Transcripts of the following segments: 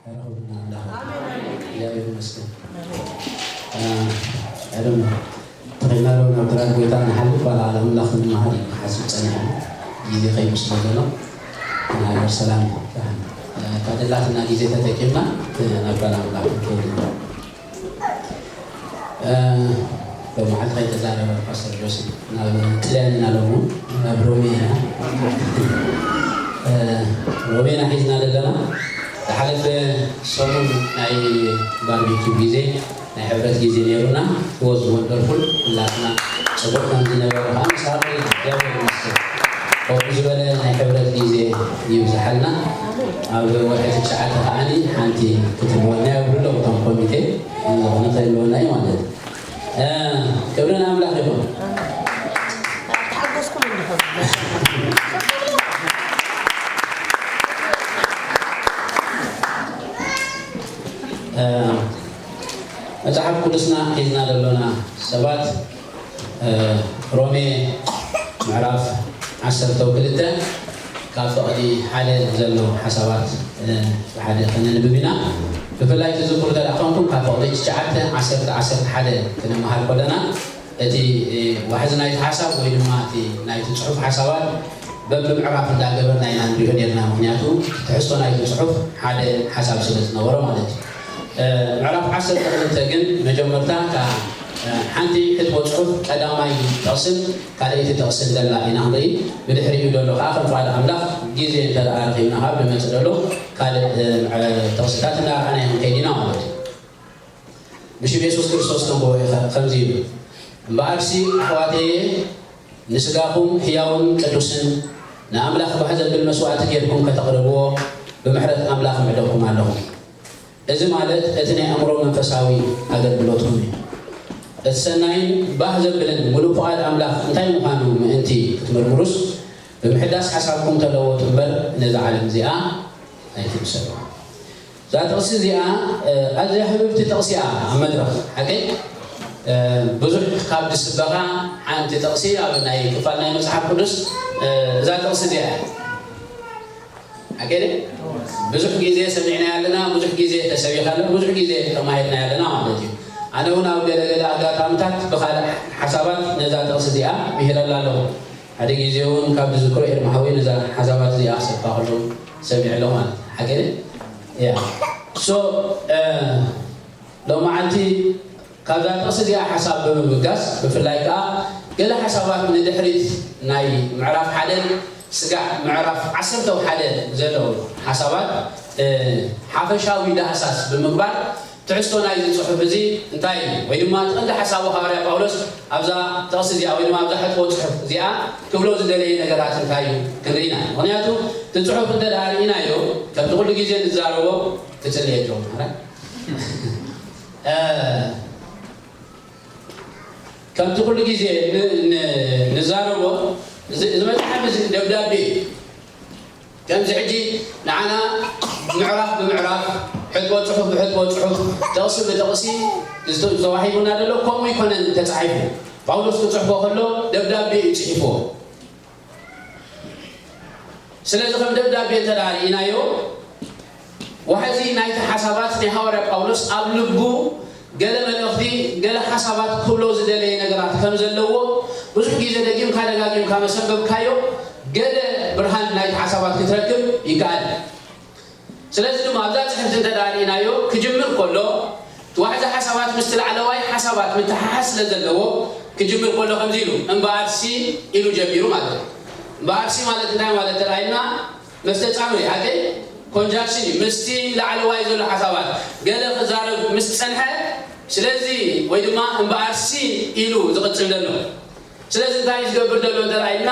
ረኸብና ኣምላኽ። እግዚኣብሔር ይመስገን። እ፣ ቀደም ተኸይድና ዶ ናብ ትራን ጎይታ ንሓልፍ ባላ ኣምላኽ ንምሃር እዩ ክሓስብ ጸኒሐ። ግዜ ከይዱ ስለ ዘሎ ንሃገር ሰላም ይብጻሕ። እ፣ ካብ ደላትና ግዜ ተጠቂምና፣ እ፣ ናብ ባላ ኣምላኽ ክንከይድ ኢና። እ፣ ሎማዓልቲ ከይተዛረበ ፓስተር ጆሲ ናብ ጥልያን ኢና ሎሙ፣ ናብ ሮሜ ኢና። እ፣ ሮሜ ኢና ሒዝና ዘለና። ዝሓለፈ ሰሙን ናይ ባርቢኪው ግዜ፣ ናይ ሕብረት ግዜ ነይሩና። It was wonderful። ኩላትና ጽቡቕ ከም ዝነበረ ከዓ መሰኻኽር ኢና። እግዚኣብሔር ይመስገን። ከምኡ ዝበለ ናይ ሕብረት ግዜ ይብዝሓልና። ኣብ ወርሒ ትሽዓተ ከዓኒ ሓንቲ ክትህልወና እየ፣ ብኩሎም እቶም ኮሚቴ ንኽህልወና እዩ ማለት እዩ። እ፣ ክብሪ ንኣምላኽ ይኹን። ተሓጎስኩም እንዲኹም። እ፣ መጽሓፍ ቅዱስና ሒዝና ዘሎና ሰባት፣ እ፣ ሮሜ ምዕራፍ ዓሰርተ ክልተ ካብ ፍቕዲ ሓደ ዘሎ ሓሳባት፣ እ፣ ብሓደ ከነንብብ ኢና። ብፍላይ ትዝክሩ እንተ ደኣ ኾንኩም፣ ካብ ፍቕዲ ትሽዓተ፣ ዓሰርተ፣ ዓሰርተ ሓደ ክንመሃር ከለና፣ እቲ፣ እ፣ ዋሕዚ ናይቲ ሓሳብ ወይ ድማ እቲ ናይቲ ጽሑፍ ሓሳባት በብምዕራፍ እንዳገበርና ኢና ንሪኦ ነርና። ምኽንያቱ፣ ትሕዝቶ ናይቲ ጽሑፍ ሓደ ሓሳብ ስለ ዝነበሮ ማለት እዩ። እ፣ ምዕራፍ ዓሰርተ ክልተ ግን መጀመርታ እታ፣ እ፣ ሓንቲ ሕጥቦ ጽሑፍ ቀዳማይ ጥቕስን ካልኣይቲ ጥቕስን ዘላ ኢና ክንርኢ። ብድሕሪኡ ዘሎ ከዓ ከም ፍቓድ ኣምላኽ ግዜ እንተ ደኣ ረኺብና ካብ ዝመጽእ ዘሎ ካልእ፣ እ፣ ጥቕስታት እናረኣና ኢና ክንከይድ ኢና ማለት እዩ። ብሽም የሱስ ክርስቶስ ከንብቦ እየ። ከምዚ ይብል፣ እምበኣርሲ ኣሕዋተየ፣ ንስጋኹም ሕያውን ቅዱስን ንኣምላኽ ባህ ዘብል መስዋእቲ ጌርኩም ከተቕርብዎ ብምሕረት ኣምላኽ ምዕደኩም ኣለኹ። እዚ ማለት እቲ ናይ ኣእምሮ መንፈሳዊ ኣገልግሎትኩም እዩ። እቲ ሰናይን ባህ ዘብልን ምሉእ ፍቓድ ኣምላኽ እንታይ ምዃኑ ምእንቲ ክትምርምሩስ፣ ብምሕዳስ ሓሳብኩም ተለወጡ እምበር፣ ነዛ ዓለም እዚኣ ኣይትምሰሉ። እዛ ጥቕሲ እዚኣ፣ እ፣ ኣዝያ ህብብቲ ጥቕሲ እያ ኣብ መድረኽ፣ ሓቀይ? እ፣ ብዙሕ ካብ ዝስበኻ ሓንቲ ጥቕሲ ኣብ ናይ ክፋል ናይ መጽሓፍ ቅዱስ፣ እ፣ እዛ ጥቕሲ እዚኣ እያ። ሓቀይ ድየ? ብዙሕ ግዜ ሰሚዕናያ ኣለና፣ ብዙሕ ግዜ ተሰቢኻ ኣሎ፣ ብዙሕ ግዜ ተማሂርናያ ኣለና ማለት እዩ። ኣነ እውን ኣብ ገለ ገለ ኣጋጣምታት ብኻልእ ሓሳባት ነዛ ጥቕሲ እዚኣ ምሂረላ ኣለኹ። ሓደ ግዜ እውን ካብ ዝዝክሮ ኤርሚ ሓወይ ነዛ ሓሳባት እዚኣ ክሰብካ ከሎ ሰሚዐ ኣለኹ ማለት እዩ። ሓቂ ድየ? ያ። So፣ እ፣ ሎማዓንቲ ካብዛ ጥቕሲ እዚኣ ሓሳብ ብምብጋስ፣ ብፍላይ ከኣ ገለ ሓሳባት ንድሕሪት ናይ ምዕራፍ ሓደን ስጋዕ ምዕራፍ ዓሰርተ ሓደ ዘለዉ ሓሳባት፣ እ፣ ሓፈሻዊ ዳህሳስ ብምግባር፣ ትሕዝቶ ናይዚ ጽሑፍ እዚ እንታይ እዩ? ወይ ድማ እቲ ቀንዲ ሓሳቡ ሃዋርያ ጳውሎስ ኣብዛ ጥቕሲ እዚኣ ወይ ድማ ኣብዛ ሕጥቦ ጽሑፍ እዚኣ ክብሎ ዝደለየ ነገራት እንታይ እዩ ክንርኢ ኢና። ምኽንያቱ እቲ ጽሑፍ እንተ ደኣ ርኢናዮ፣ ከምቲ ኩሉ ግዜ ንዛረቦ፣ ክጽልየኩም፣ እ፣ ከምቲ ኩሉ ግዜ ን-፣ ን-፣ ንዛረቦ፣ እዚ፣ እዚ መጽሓፍ እዚ ደብዳቤ እዩ። ከምዚ ሕጂ ንዓና ምዕራፍ ብምዕራፍ፣ ሕጥቦ ጽሑፍ ብሕጥቦ ጽሑፍ፣ ጥቕሲ ብጥቕሲ ዝተ-፣ ተዋሂቡና ዘሎ፣ ከምኡ ኣይኮነን ተጻሒፉ። ጳውሎስ ክጽሕፎ ከሎ ደብዳቤ እዩ ጽሒፍዎ። ስለዚ ከም ደብዳቤ እንተ ደኣ ርኢናዮ፣ ዋሕዚ ናይቲ ሓሳባት ናይ ሃዋርያ ጳውሎስ ኣብ ልቡ ገለ መልእኽቲ፣ ገለ ሓሳባት ክብሎ ዝደለየ ነገራት ከም ዘለዎ፣ ብዙሕ ግዜ ደጊምካ ደጋጊምካ መሰንበብካዮ፣ ገለ ብርሃን ናይቲ ሓሳባት ክትረክብ ይከኣል። ስለዚ ድማ ኣብዛ ጽሕፍቲ እንተ ደኣ ርኢናዮ፣ ክጅምር ከሎ፣ እቲ ዋሕዚ ሓሳባት ምስቲ ላዕለዋይ ሓሳባት ምትሓሓዝ ስለ ዘለዎ፣ ክጅምር ከሎ ከምዚ ኢሉ፣ እምበኣርሲ ኢሉ ጀሚሩ ማለት እዩ። እምበኣርሲ ማለት እንታይ ማለት ተራእየና? መስተጻምር እዩ፣ ሓቀይ? ኮንጃንክሽን እዩ። ምስቲ ላዕለዋይ ዘሎ ሓሳባት ገለ ክዛረብ ምስ ጸንሐ፣ ስለዚ ወይ ድማ እምበኣርሲ ኢሉ ዝቕጽል ዘሎ። ስለዚ እንታይ እዩ ዝገብር ዘሎ እንተ ኢልና፣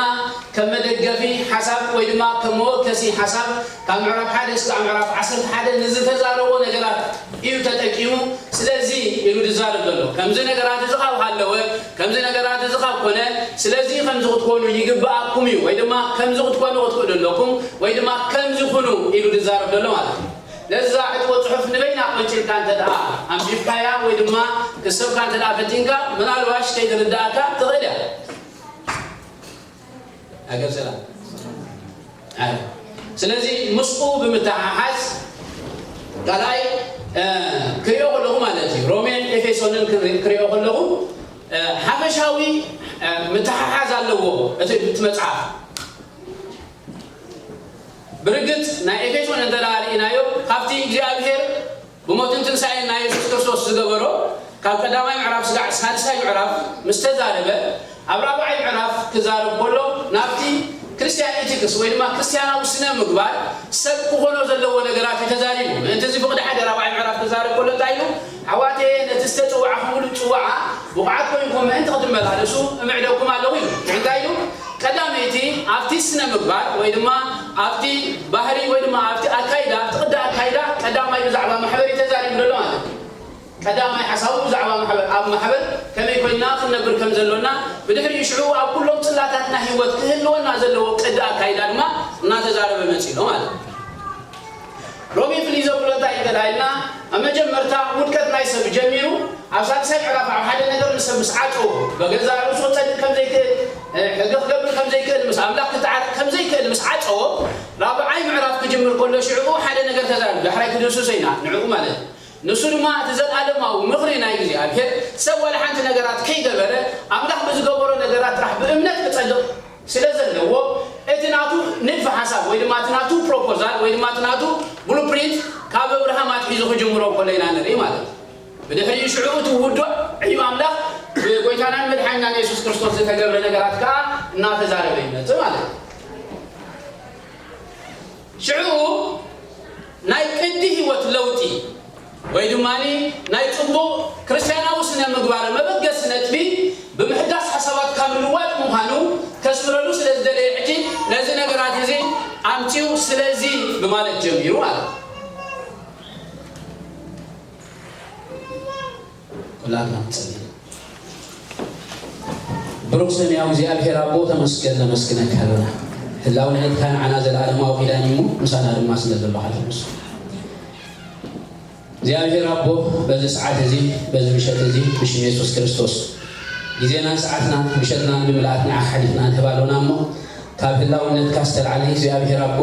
ከም መደገፊ ሓሳብ ወይ ድማ ከም መወከሲ ሓሳብ ካብ ምዕራፍ ሓደ እስካብ ምዕራፍ ዓሰርተ ሓደ ንዝተዛረቦ ነገራት እዩ ተጠቂሙ። ስለዚ ኢሉ ዝዛረብ ዘሎ፣ ከምዚ ነገራት እዚ ካብ ሃለወ፣ ከምዚ ነገራት እዚ ካብ ኮነ፣ ስለዚ ከምዚ ክትኮኑ ይግብኣኩም እዩ ወይ ድማ ከምዚ ክትኮኑ ክትክእሉ ኣለኩም ወይ ድማ ከምዚ ኩኑ ኢሉ ዝዛረብ ዘሎ ማለት እዩ። ነዛ ዕጥቆ ጽሑፍ ንበይና ቆንጪልካ እንተ ደኣ ኣንቢብካያ ወይ ድማ ክሰብካ እንተ ደኣ ፈቲንካ፣ ምናልባሽ ከይትርድኣካ ትኽእል እያ። ሃገር ሰላም። ኣይ። ስለዚ ምስኡ ብምትሓሓዝ ካልኣይ ክሪኦ ከለኹ ማለት እዩ፣ ሮሜን ኤፌሶንን ክሪኦ ከለኹ ሓፈሻዊ ምትሓሓዝ ኣለዎ እቲ መፅሓፍ። ብርግፅ ናይ ኤፌሶን እንተ ርኢናዮ ካብቲ እግዚኣብሔር ብሞትን ትንሳኤን ናይ የሱስ ክርስቶስ ዝገበሮ ካብ ቀዳማይ ምዕራፍ ስጋዕ ሳልሳይ ምዕራፍ ምስ ተዛረበ ኣብ ራብዓይ ምዕራፍ ክዛረብ ከሎ ናብቲ ክርስቲያን ኢቲክስ ወይ ድማ ክርስቲያናዊ ስነ ምግባር ሰብ ክኾኖ ዘለዎ ነገራት እዩ ተዛሪቡ። ምእንቲ እዚ ፍቕዲ ሓደ ራብዓይ ምዕራፍ ክዛረብ ከሎ እንታይ ኢሉ? ኣሕዋተየ ነቲ ዝተፅዋዕኹምሉ ፅዋዓ ብቑዓት ኮይንኩም ምእንቲ ክትመላለሱ እምዕደኩም ኣለኹ ኢሉ። እንታይ ኢሉ? ቀዳመይቲ ኣብቲ ስነ ምግባር ወይ ድማ ኣብቲ ባህሪ ወይ ድማ ኣብቲ ኣካይዳ ኣብቲ ቅዲ ኣካይዳ ቀዳማይ ብዛዕባ ማሕበር እዩ ተዛሪቡ ዘሎ ማለት እዩ። ቀዳማይ ሓሳቡ ብዛዕባ ማሕበር ኣብ ማሕበር ከመይ ኮይና ክንነብር ከም ዘሎና ብድሕሪኡ ሽዑ ኣብ ኩሎም ጽላታትና ህይወት ክህልወና ዘለዎ ቅዲ ኣካይዳ ድማ እናተዛረበ መጺኡ ማለት እዩ። ሮሜ ፍልይ ዘብሎ እንታይ እዩ ተባሂልና ኣብ መጀመርታ ውድቀት ናይ ሰብ ጀሚሩ ኣብ ሳልሳይ ምዕራፍ ኣብ ሓደ ነገር ንሰብ ምስ ዓጸዎ በገዛ ርእሱ ክጸድቅ ከም ዘይክእል ሕጊ ክገብር ከም ዘይክእል ምስ ኣምላኽ ክተዓረቅ ከም ዘይክእል ምስ ዓጸዎ ራብዓይ ምዕራፍ ክጅምር ከሎ ሽዕኡ ሓደ ነገር ተዛረብ ዳሕራይ ክድምስሶ ኢና ንዕኡ ማለት እዩ። ንሱ ድማ እቲ ዘለኣለማዊ ምኽሪ ናይ እግዚኣብሔር ሰብ ዋላ ሓንቲ ነገራት ከይገበረ ኣምላኽ ብዝገበሮ ነገራት ጥራሕ ብእምነት ክጸድቕ ስለ ዘለዎ እቲ ናቱ ንድፊ ሓሳብ ወይ ድማ እቲ ናቱ ፕሮፖዛል ወይ ድማ እቲ ናቱ ብሉፕሪንት ካብ እብርሃም ኣትሒዙ ክጅምሮ ከሎ ኢና ንርኢ ማለት እዩ። ብድሕሪኡ ሽዑ እቲ ውዱዕ ዕዩ ኣምላኽ ብጎይታናን መድሓኒናን የሱስ ክርስቶስ ዝተገብረ ነገራት ከዓ እናተዛረበ ይመፅእ ማለት እዩ። ሽዑ ናይ ቅዲ ህይወት ለውጢ ወይ ድማ ናይ ፅቡቕ ክርስትያናዊ ስነ ምግባር መበገሲ ነጥቢ ብምሕዳስ ሓሳባትካ ምልዋጥ ምዃኑ ከስምረሉ ስለ ዝደለየ ሕጂ ነዚ ነገራት እዚ ኣምፅኡ ስለዚ ብማለት ጀሚሩ ማለት እዩ። ኩላትና ንጸሊ። ብሩኽ ሰማያዊ እግዚኣብሔር ኣቦ ተመስገን ነመስግነካ ኣለና። ህላውነትካ ንዓና ዘለኣለማዊ ኪዳን እዩ እሞ ምሳና ድማ ስለ ዘሎ ሓልፍ ንሱ እግዚኣብሔር ኣቦ በዚ ሰዓት እዚ በዚ ምሸት እዚ ብሽም የሱስ ክርስቶስ ግዜናን ሰዓትናን ምሸትናን ብምልኣት ንዓኻ ሓሊፍና ንህብ ኣሎና እሞ ካብ ህላውነትካ ዝተልዓለ እግዚኣብሔር ኣቦ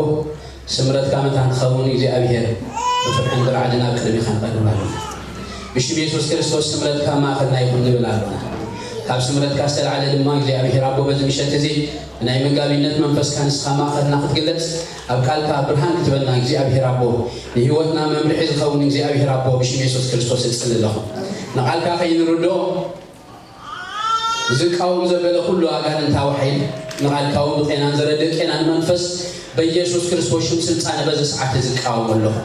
ስምረትካ መታን ክኸውን እግዚኣብሔር ብፍርሕን ብራዕድን ኣብ ቅድሚኻ ንቐርብ ኣሎና። ብሽም የሱስ ክርስቶስ ስምረትካ ማእኸልና ይኹን ንብል ኣሎና። ካብ ስምረትካ ዝተልዓለ ድማ እግዚኣብሔር ኣቦ በዚ ምሸት እዚ ብናይ መጋቢነት መንፈስካ ንስኻ ማእኸልና ክትግለጽ ኣብ ቃልካ ብርሃን ክትበና እግዚኣብሔር ኣቦ ንህይወትና መምርሒ ዝኸውን እግዚኣብሔር ኣቦ ብሽም የሱስ ክርስቶስ እጽሊ ኣለኹ። ንቓልካ ከይንርድኦ ዝቃወም ዘበለ ኩሉ ኣጋንንታዊ ሓይሊ ንቓልካ እውን ብጤናን ዘረድእ ቄናን መንፈስ በኢየሱስ ክርስቶስ ሽም ስልጣን በዚ ሰዓት እዚ እቃወም ኣለኹ።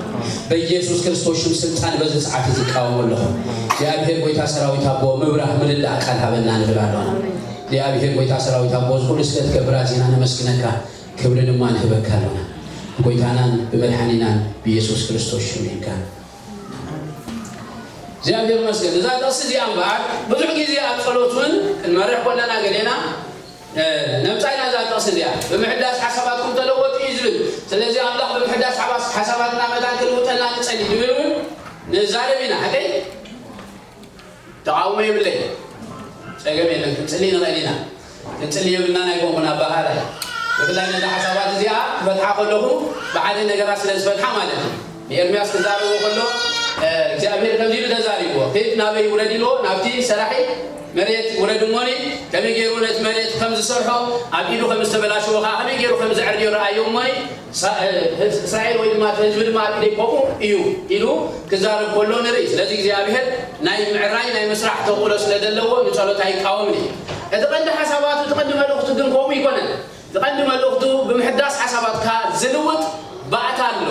በኢየሱስ ክርስቶስ ሽም ስልጣን በዚ ሰዓት እዚ እቃወም ኣለኹ። እግዚኣብሔር ጎይታ ሰራዊት ኣቦ ምብራህ ምርዳእ ቃል ሃበና ንብል ኣሎና። እግዚኣብሔር ጎይታ ሰራዊት ኣቦ እዚ ኩሉ ስለ ትገብር ኣዚና ነመስግነካ። ክብሪ ድማ ንህበካ ኣሎና። ብጎይታናን ብመድሓኒናን ብኢየሱስ ክርስቶስ ሽም ኢልካ እግዚኣብሔር ይመስገን። እዛ ጥቕሲ እዚኣ እምበኣር ብዙሕ ግዜ ኣብ ጸሎት እውን ክንመርሕ ከለና ገሌና ነምጻ ኢና እዛ ጥቕሲ እዚኣ። ብምሕዳስ ሓሳባትኩም ተለወጡ እዩ ዝብል። ስለዚ ኣምላኽ ብምሕዳስ ሓሳባትና መታን ክልውጠና ንጸሊ ንብል እውን ንዛረብ ኢና። ሓቀይ ተቓውሞ የብለይ። ጸገም የለን። ክንጽሊ ንኽእል ኢና። ክንጽሊ የብልናን ኣይኮንኩን ኣባኻላይ። ብፍላይ ነዛ ሓሳባት እዚኣ ክፈትሓ ከለኹ ብሓደ ነገራት ስለ ዝፈትሓ ማለት እዩ። ንኤርምያስ ክዛረቦ ከሎ እግዚኣብሔር ከምዚ ኢሉ ተዛሪብዎ። ኬፍ ናበይ ውረድ ኢልዎ ናብቲ ሰራሒ መሬት ውረድ እሞኒ ከመይ ገይሩ ነቲ መሬት ከም ዝሰርሖ ኣብ ኢዱ ከም ዝተበላሸዎ ከዓ ከመይ ገይሩ ከም ዘዕርዮ ረኣዮ እሞኒ እስራኤል ወይ ድማ እቲ ህዝቢ ድማ ኣብ ኢደይ ከምኡ እዩ ኢሉ ክዛረብ ከሎ ንርኢ። ስለዚ እግዚኣብሔር ናይ ምዕራይ ናይ ምስራሕ ተኽእሎ ስለ ዘለዎ ንጸሎት ኣይቃወምን እዩ። እቲ ቀንዲ ሓሳባቱ እቲ ቀንዲ መልእኽቱ ግን ከምኡ ይኮነን። እቲ ቀንዲ መልእኽቱ ብምሕዳስ ሓሳባትካ ዝልውጥ ባእታ ኣሎ።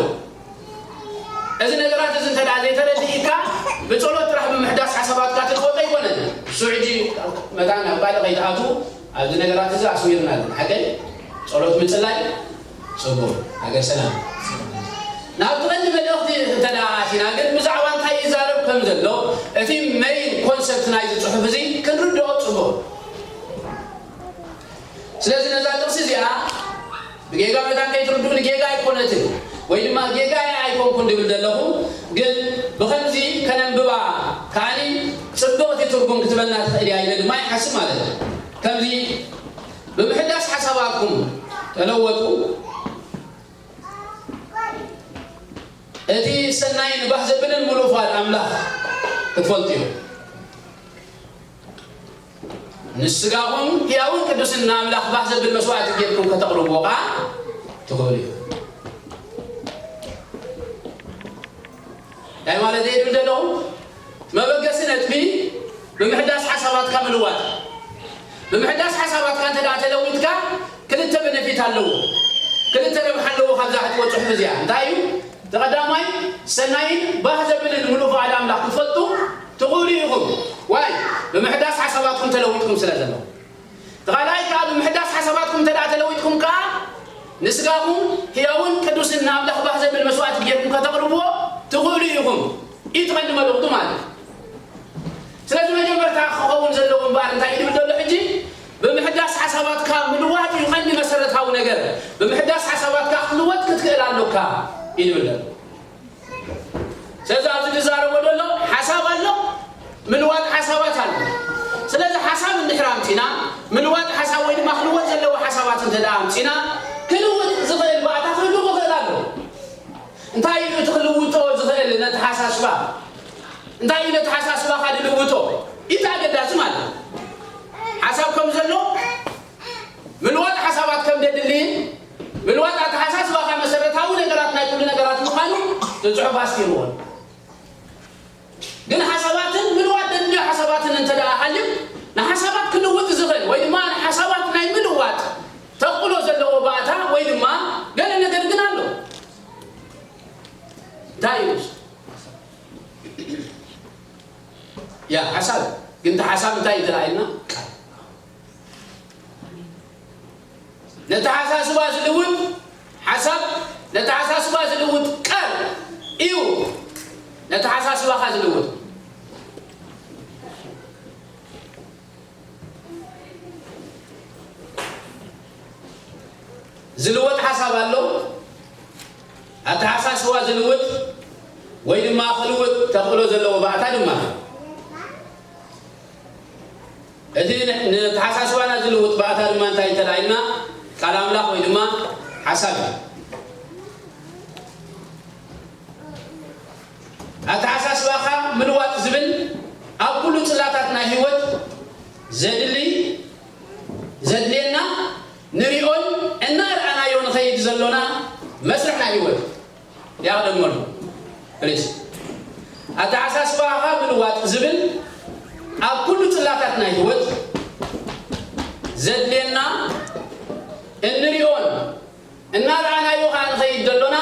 እዚ ነገራት እዚ እንተ ዘይተረዲእካ ብጸሎት ጥራሕ ብምሕዳስ ሓሳባትካ ትልወጦ ኣይኮነን። እሱ ሕጂ መታን ናብ ካልእ ከይትኣትዉ ኣብዚ ነገራት እዚ ኣስሚርና ኣለና። ሓቀይ ጸሎት ምጽላይ ጽቡቕ ሃገር ሰላም። ናብቲ ቀንዲ መልእኽቲ እንተ ኣቲና ግን ብዛዕባ እንታይ ይዛረብ ከም ዘሎ እቲ መይን ኮንሰፕት ናይዚ ጽሑፍ እዚ ክንርድኦ ጽቡቕ። ስለዚ ነዛ ጥቕሲ እዚኣ ብጌጋ መታን ከይትርድኡ ንጌጋ ኣይኮነትን ወይ ድማ ጌጋ ኣይኮንኩን ድብል ዘለኹ ግን ብኸምዚ ከነንብባ ከዓኒ ጽብቕቲ ትርጉም ክትበና ትኽእል እያ ኢለ ድማ ይሓስብ ማለት እዩ። ከምዚ ብምሕዳስ ሓሳባትኩም ተለወጡ። እቲ ሰናይን ባህ ዘብልን ምሉእ ፍቓድ ኣምላኽ ክትፈልጡ ኢኹም። ንስጋኹም ሕያውን ቅዱስን ንኣምላኽ ባህ ዘብል መስዋዕቲ ጌርኩም ከተቕርብዎ ኸዓ ትኽእሉ ኢኹም። እንታይ ማለት እየ ዝብል ዘለኹ? መበገሲ ነጥቢ ብምሕዳስ ሓሳባትካ ምልዋጥ። ብምሕዳስ ሓሳባትካ እንተ ደኣ ተለዊጥካ ክልተ ቤነፊት ኣለዎ፣ ክልተ ረብሓ ኣለዎ ካብዛ ክትወጽሑ እዚኣ። እንታይ እዩ? እቲ ቀዳማይ ሰናይን ባህ ዘብልን ምሉእ ፍቓድ ኣምላኽ ክትፈልጡ ትኽእሉ ኢኹም። ዋይ? ብምሕዳስ ሓሳባትኩም ተለዊጥኩም ስለ ዘለኹም። እቲ ካልኣይ ከኣ ብምሕዳስ ሓሳባትኩም እንተ ደኣ ተለዊጥኩም ከኣ ንስጋኹም ሕያውን ቅዱስን ንኣምላኽ ባህ ዘብል መስዋዕቲ ጌርኩም ከተቕርብዎ ትኽእሉ ኢኹም። እዩ እቲ ቀንዲ መልእኽቱ ማለት እዩ። ስለዚ መጀመርታ ክኸውን ዘለዎ እምበኣር እንታይ እዩ ዝብል ዘሎ ሕጂ? ብምሕዳስ ሓሳባትካ ምልዋጥ እዩ ቀንዲ መሰረታዊ ነገር። ብምሕዳስ ሓሳባትካ ክትልወጥ ክትክእል ኣሎካ እዩ ዝብል ዘሎ። ስለዚ ኣብዚ ዝዛረቦ ዘሎ ሓሳብ ኣሎ፣ ምልዋጥ ሓሳባት ኣሎ። ስለዚ ሓሳብ እንድሕር ኣምጺና፣ ምልዋጥ ሓሳብ ወይ ድማ ክልወጥ ዘለዎ ሓሳባት እንተ ደኣ ኣምጺና፣ ክልውጥ ዝኽእል ባእታ ክህሉ ክኽእል ኣሎ። እንታይ እዩ እቲ ክልውጦ ዝኽእል ነተሓሳስባ? እንታይ እዩ ነተሓሳስባኻ ዝልውጦ? እቲ ኣገዳሲ ማለት እዩ። ሓሳብ ከም ዘሎ፣ ምልዋጥ ሓሳባት ከም ዘድልይን ምልዋጥ ኣተሓሳስባኻ መሰረታዊ ነገራት ናይ ኩሉ ነገራት ምዃኑ እቲ ጽሑፍ ኣስፊርዎ። ግን ሓሳባትን ምልዋጥ ዘድልዮ ሓሳባትን እንተ ደኣ ሃልዩ፣ ንሓሳባት ክልውጥ ዝኽእል ወይ ድማ ንሓሳባት ናይ ምልዋጥ ተቕሎ ዘለዎ ባእታ ወይ ድማ ገለ ነገር ግን ኣሎ። እንታይ እዩ? ያ ሓሳብ ግን፣ እቲ ሓሳብ እንታይ እዩ ተላዒልና? ቃል። ነተሓሳስባ ዝልውጥ ሓሳብ፣ ነተሓሳስባ ዝልውጥ ቃል እዩ። ነተሓሳስባኻ ዝልውጥ ዝልወጥ ሓሳብ ኣሎ። ኣተሓሳስባ ዝልውጥ ወይ ድማ ክልውጥ ተኽእሎ ዘለዎ ባእታ ድማ። እቲ ን-፣ ነተሓሳስባና ዝልውጥ ባእታ ድማ እንታይ እንተላኢልና ቃል ኣምላኽ ወይ ድማ ሓሳብ እዩ። ኣተሓሳስባኻ ምልዋጥ ዝብል ኣብ ኩሉ ጽላታት ናይ ህይወት ዘድሊ፣ ዘድልየና፣ ንሪኦን እናርኣናዮ ንኸይድ ዘሎና መስርሕ ናይ ህይወት። ያቕደመሉ ፕሊስ። ኣተሓሳስባኻ ምልዋጥ ዝብል ኣብ ኩሉ ጽላታት ናይ ህይወት ዘድልየና፣ እንሪኦን እናርኣናዮ ኸዓ ንኸይድ ዘሎና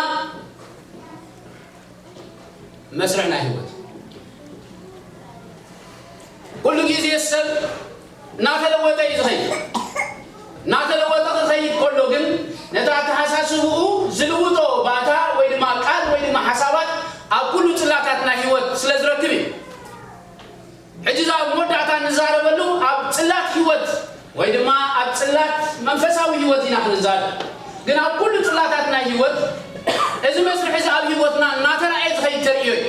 መስርሕ ናይ ህይወት። ኩሉ ግዜ ሰብ እናተለወጠ እዩ ዝኸይድ። እናተለወጠ ክኸይድ ከሎ ግን ነቲ ኣተሓሳስብኡ ዝልውጦ ባእታ ወይ ድማ ቃል ወይ ድማ ሓሳባት ኣብ ኩሉ ጽላታት ናይ ህይወት ስለ ዝረክብ እዩ። ሕጂ እዛ ኣብ መወዳእታ እንዛረበሉ ኣብ ጽላት ህይወት ወይ ድማ ኣብ ጽላት መንፈሳዊ ህይወት ኢና ክንዛረብ። ግን ኣብ ኩሉ ጽላታት ናይ ህይወት እዚ መስርሕ እዚ ኣብ ህይወትና እናተራእየ ዝኸይድ ተርእዮ እዩ።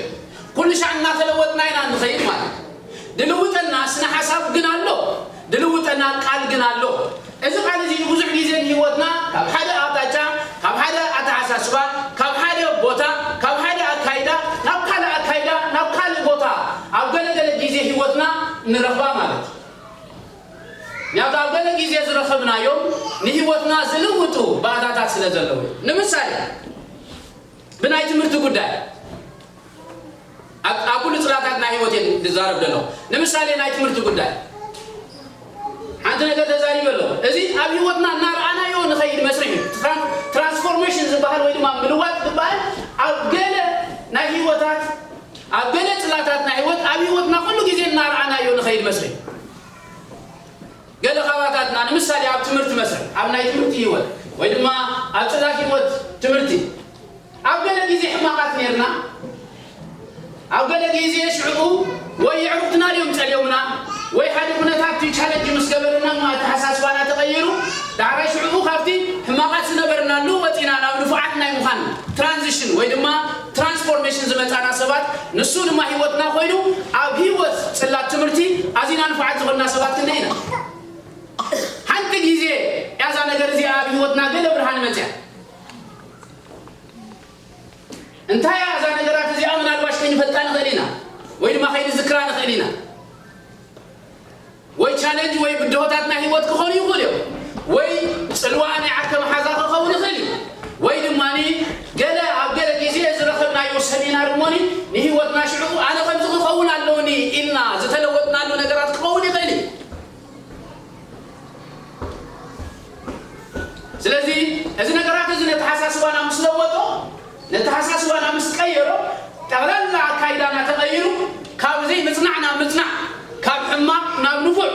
ኩሉ ሻዕ እናተለወጥና ኢና ንኸይድ ማለት እዩ። ድልውጠና ስነ ሓሳብ ግን ኣሎ፣ ድልውጠና ቃል ግን ኣሎ። እዚ ቃል እዚ ብዙሕ ግዜ ንህይወትና ካብ ሓደ ኣቕጣጫ፣ ካብ ሓደ ኣተሓሳስባ፣ ካብ ሓደ ቦታ፣ ካብ ሓደ ኣካይዳ ናብ ካልእ ኣካይዳ፣ ናብ ካልእ ቦታ ኣብ ገለገለ ግዜ ህይወትና ንረኽባ ማለት እዩ። ምክንያቱ ኣብ ገለ ግዜ ዝረኸብናዮም ንህይወትና ዝልውጡ ባእታታት ስለ ዘለዉ እዩ። ንምሳሌ ብናይ ትምህርቲ ጉዳይ ኣብ ኣብ ኩሉ ጽላታት ናይ ህይወት እየ ዝዛረብ ዘለኹ። ንምሳሌ ናይ ትምህርቲ ጉዳይ ሓንቲ ነገር ተዛሪበ ኣለኹ። እዚ ኣብ ህይወትና እናረኣናዮ ንኸይድ መስርሕ እዩ። ትራን-፣ ትራንስፎርሜሽን ዝበሃል ወይ ድማ ምልዋጥ ዝበሃል ኣብ ገለ ናይ ህይወታት፣ ኣብ ገለ ጽላታት ናይ ህይወት ኣብ ህይወትና ኩሉ ግዜ እናረኣናዮ ንኸይድ መስርሕ እዩ። ገለ ካባታትና ንምሳሌ ኣብ ትምህርቲ መስርሕ፣ ኣብ ናይ ትምህርቲ ህይወት ወይ ድማ ኣብ ጽላት ህይወት ትምህርቲ ኣብ ገለ ግዜ ሕማቓት ኔርና፣ ኣብ ገለ ግዜ ሽዕኡ ወይ የዕሩኽትና ድዮም ጸልዮምና ወይ ሓደ ኩነታት እቲ ቻለንጅ ምስ ገበረና እሞ ኣተሓሳስባና ተቐይሩ፣ ዳሕራይ ሽዕኡ ካብቲ ሕማቓት ዝነበርናሉ ወጺና ናብ ንፉዓት ናይ ምዃን ትራንዚሽን ወይ ድማ ትራንስፎርሜሽን ዝመጻና ሰባት፣ ንሱ ድማ ህይወትና ኮይኑ ኣብ ህይወት ጽላት ትምህርቲ ኣዚና ንፉዓት ዝኾንና ሰባት ክንደይ ኢና። ሓንቲ ግዜ እያ እዛ ነገር እዚኣ ኣብ ህይወትና ገለ ብርሃን መጽያ። እንታይ እያ እዛ ነገራት እዚኣ? ምናልባሽ ከይንፈልጣ ንኽእል ኢና፣ ወይ ድማ ከይንዝክራ ንኽእል ኢና። ወይ ቻለንጅ ወይ ብድሆታት ናይ ህይወት ክኾኑ ይኽእሉ እዮም። ወይ ጽልዋ ናይ ዓርከ መሓዛ ክኸውን ይኽእል እዩ። ወይ ድማ ገለ ኣብ ገለ ግዜ ዝረኸብናዮ ሰሚናር እሞኒ ንህይወትና ሽዑ ኣነ ከምዚ ክኸውን ኣለውኒ ኢልና ዝተለወጥናሉ ነገራት ክኸውን ይኽእል እዩ። ስለዚ እዚ ነገራት እዚ ነተሓሳስባና ምስ ለወጦ፣ ነተሓሳስባና ምስ ቀየሮ፣ ጠቕላላ ኣካይዳና ተቐይሩ፣ ካብ ዘይምጽናዕ ናብ ምጽናዕ፣ ካብ ሕማቕ ናብ ንፉዕ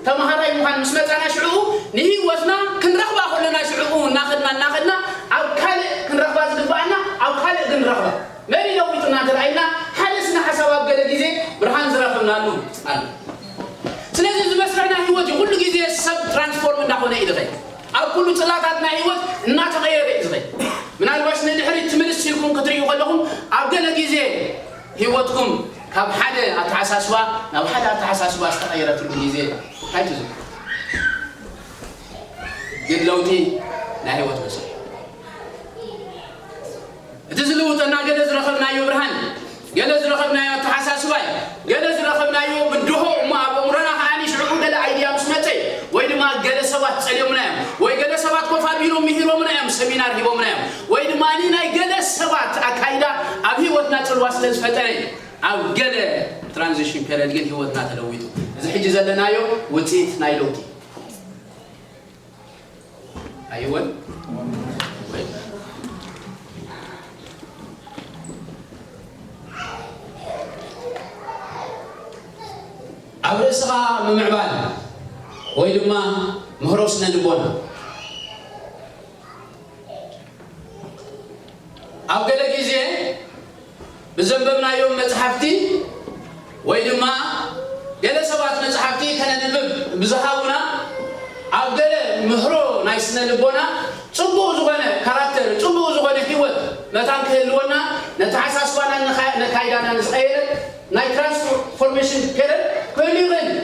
ተምሃራይ ምዃን ምስ መጻና፣ ሽዕኡ ንህይወትና ክንረኽባ ከለና፣ ሽዕኡ እናኸድና እናኸድና ኣብ ካልእ ክንረኽባ ዝግብኣና ኣብ ካልእ ክንረኽባ። መን እዩ ለዊጡና እንተ ኢልና፣ ሓደ ስነ ሓሳብ ኣብ ገለ ግዜ ብርሃን ዝረኸብናሉ ኣሎ። ስለዚ እዚ መስርሕ ናይ ህይወት እዩ። ኩሉ ግዜ ሰብ ትራንስፎርም እንዳኾነ እዩ ዝኸይድ። ኣብ ኩሉ ጽላታት ናይ ህይወት እናተቐየረ እዩ ዝኸይድ። ምናልባሽ ንድሕሪት ትምልስ ኢልኩም ክትርእዩ ከለኹም፣ ኣብ ገለ ግዜ ህይወትኩም ካብ ሓደ ኣተሓሳስባ ናብ ሓደ ኣተሓሳስባ ዝተቐየረትሉ ግዜ እንታይ ትዝክሩ? ግን ለውጢ ናይ ህይወት መስርሕ። እቲ ዝልውጠና ገለ ዝረኸብናዮ ብርሃን፣ ገለ ዝረኸብናዮ ኣተሓሳስባ እዩ። ገለ ዝረኸብናዮ ብድሆ እሞ ኣብ ኣእምሮና ከኣ ሽዑ ገለ ኣይድያ ምስ መጸ እዩ። ወይ ድማ ገለ ሰባት ጸልዮምና እዮም። ወይ ገለ ሰባት ኮፍ ኣቢሎም ምሂሮምና እዮም፣ ሰሚናር ሂቦምና እዮም። ወይ ድማ ናይ ገለ ሰባት ኣካይዳ ኣብ ህይወትና ጽልዋ ስለ ዝፈጠረ እዩ። ኣብ ገለ ትራንዚሽን ፔሪየድ ግን ህይወትና ተለዊጡ። እዚ ሕጂ ዘለናዮ ውጽኢት ናይ ለውጢ። ኣይወን ኣብ ርእስኻ ምምዕባል ወይ ድማ ምህሮ ስነ ልቦና። ኣብ ገለ ግዜ ብዘንበብናዮም መጽሓፍቲ ወይ ድማ ገለ ሰባት መጽሓፍቲ ከነንብብ ብዝሃቡና፣ ኣብ ገለ ምህሮ ናይ ስነ ልቦና ጽቡቕ ዝኾነ ካራክተር፣ ጽቡቕ ዝኾነ ህይወት መታን ክህልወና፣ ነተሓሳስባናን ነካ-፣ ነካይዳናን ዝቐየረ ናይ ትራንስፎርሜሽን ፔሪየድ ክህሉ ይኽእል እዩ።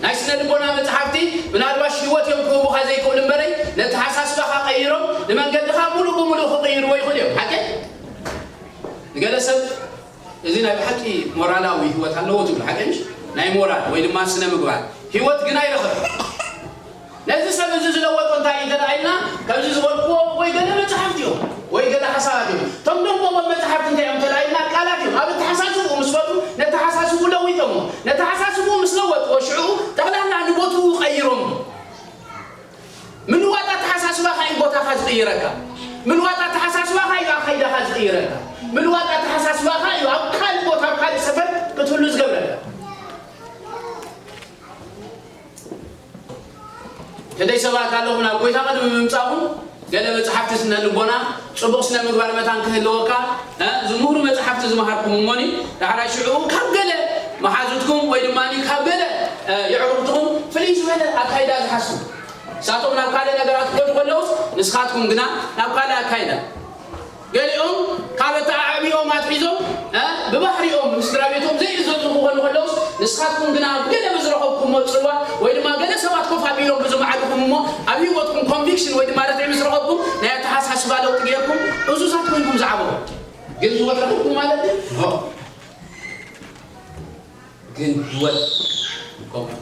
ናይ ስነ ልቦና መጽሓፍቲ ምናልባሽ ህይወት እዮም ክህቡኻ ዘይክእሉ እምበረይ፣ ነተሓሳስባኻ ቀይሮም ንመንገድኻ ሙሉእ ብሙሉእ ክቕይርዎ ይኽእሉ እዮም። ሓቂ? ንገለ ሰብ እዚ ናይ ብሓቂ ሞራላዊ ህይወት ኣለዎ ትብሉ፣ ሓቂ ምሽ? ናይ ሞራል ወይ ድማ ስነ ምግባር ህይወት ግን ኣይረኸብን። ነዚ ሰብ እዚ ዝለወጦ እንታይ እዩ እንተ ደኣ ኢልና፣ ከምዚ ዝበልክዎ ወይ ገለ መጽሓፍቲ እዮም ወይ ገለ ሓሳባት እዮም። እቶም ደንጎቦም መጽሓፍቲ እንታይ እዮም እንተ ደኣ ኢልና፣ ቃላት እዮም። ኣብ ኣተሓሳስብኡ ምስ ፈትዉ፣ ነተሓሳስብኡ ለዊጦሞ። ነተሓሳስብኡ ምስ ለወጥዎ፣ ሽዑ ጠቕላላ ንቦትኡ ቀይሮሞ። ምልዋጥ ኣተሓሳስባኻ እዩ ቦታኻ ዝቕይረካ። ምልዋጥ ኣተሓሳስባኻ እዩ ኣኻይዳኻ ዝቕይረካ። ምልዋጥ ኣተሓሳስባኻ እዩ ኣብ ካልእ ቦታ፣ ኣብ ካልእ ሰፈር ክትህሉ ዝገብረካ። ክንደይ ሰባት ኣለኹም ናብ ጎይታ ቅድሚ ምምጻኹም ገለ መጽሓፍቲ ስነ ልቦና ጽቡቕ ስነ ምግባር መታን ክህልወካ፣ እ፣ ዝምህሩ መጽሓፍቲ ዝመሃርኩም እሞኒ፣ ዳሕራይ ሽዑ ካብ ገለ መሓዙትኩም ወይ ድማ ካብ ገለ፣ እ፣ የዕሩኽትኹም ፍልይ ዝበለ ኣካይዳ ዝሓስቡ። ንሳቶም ናብ ካልእ ነገራት ክኸዱ ከለውስ፣ ንስኻትኩም ግና ናብ ካልእ ኣካይዳ። ገሊኦም ካብ ኣተዓባብያኦም ኣትሒዞም፣ እ፣ ብባህሪኦም ንስድራ ቤቶም ዘይእዘዙ ክኾኑ ከለውስ፣ ንስኻትኩም ግና ኣብ ገለ ብዝረኸብኩሞ ጽልዋ ወይ ድማ ገለ ሰባት ኮፍ ኣቢሎም ብዝመዓዱኹም እሞ ኣብ ህይወትኩም ኮንቪክሽን ወይ ድማ ርትዒ ምስ ረኸብኩም ናይ ኣተሓሳስባ ለውጢ ጌርኩም እዙዛት ኮንኩም ዝዓበኹም። ግን ህይወት ረኺብኩም ማለት እዩ? ኖ። ግን ህይወት ከምኡ።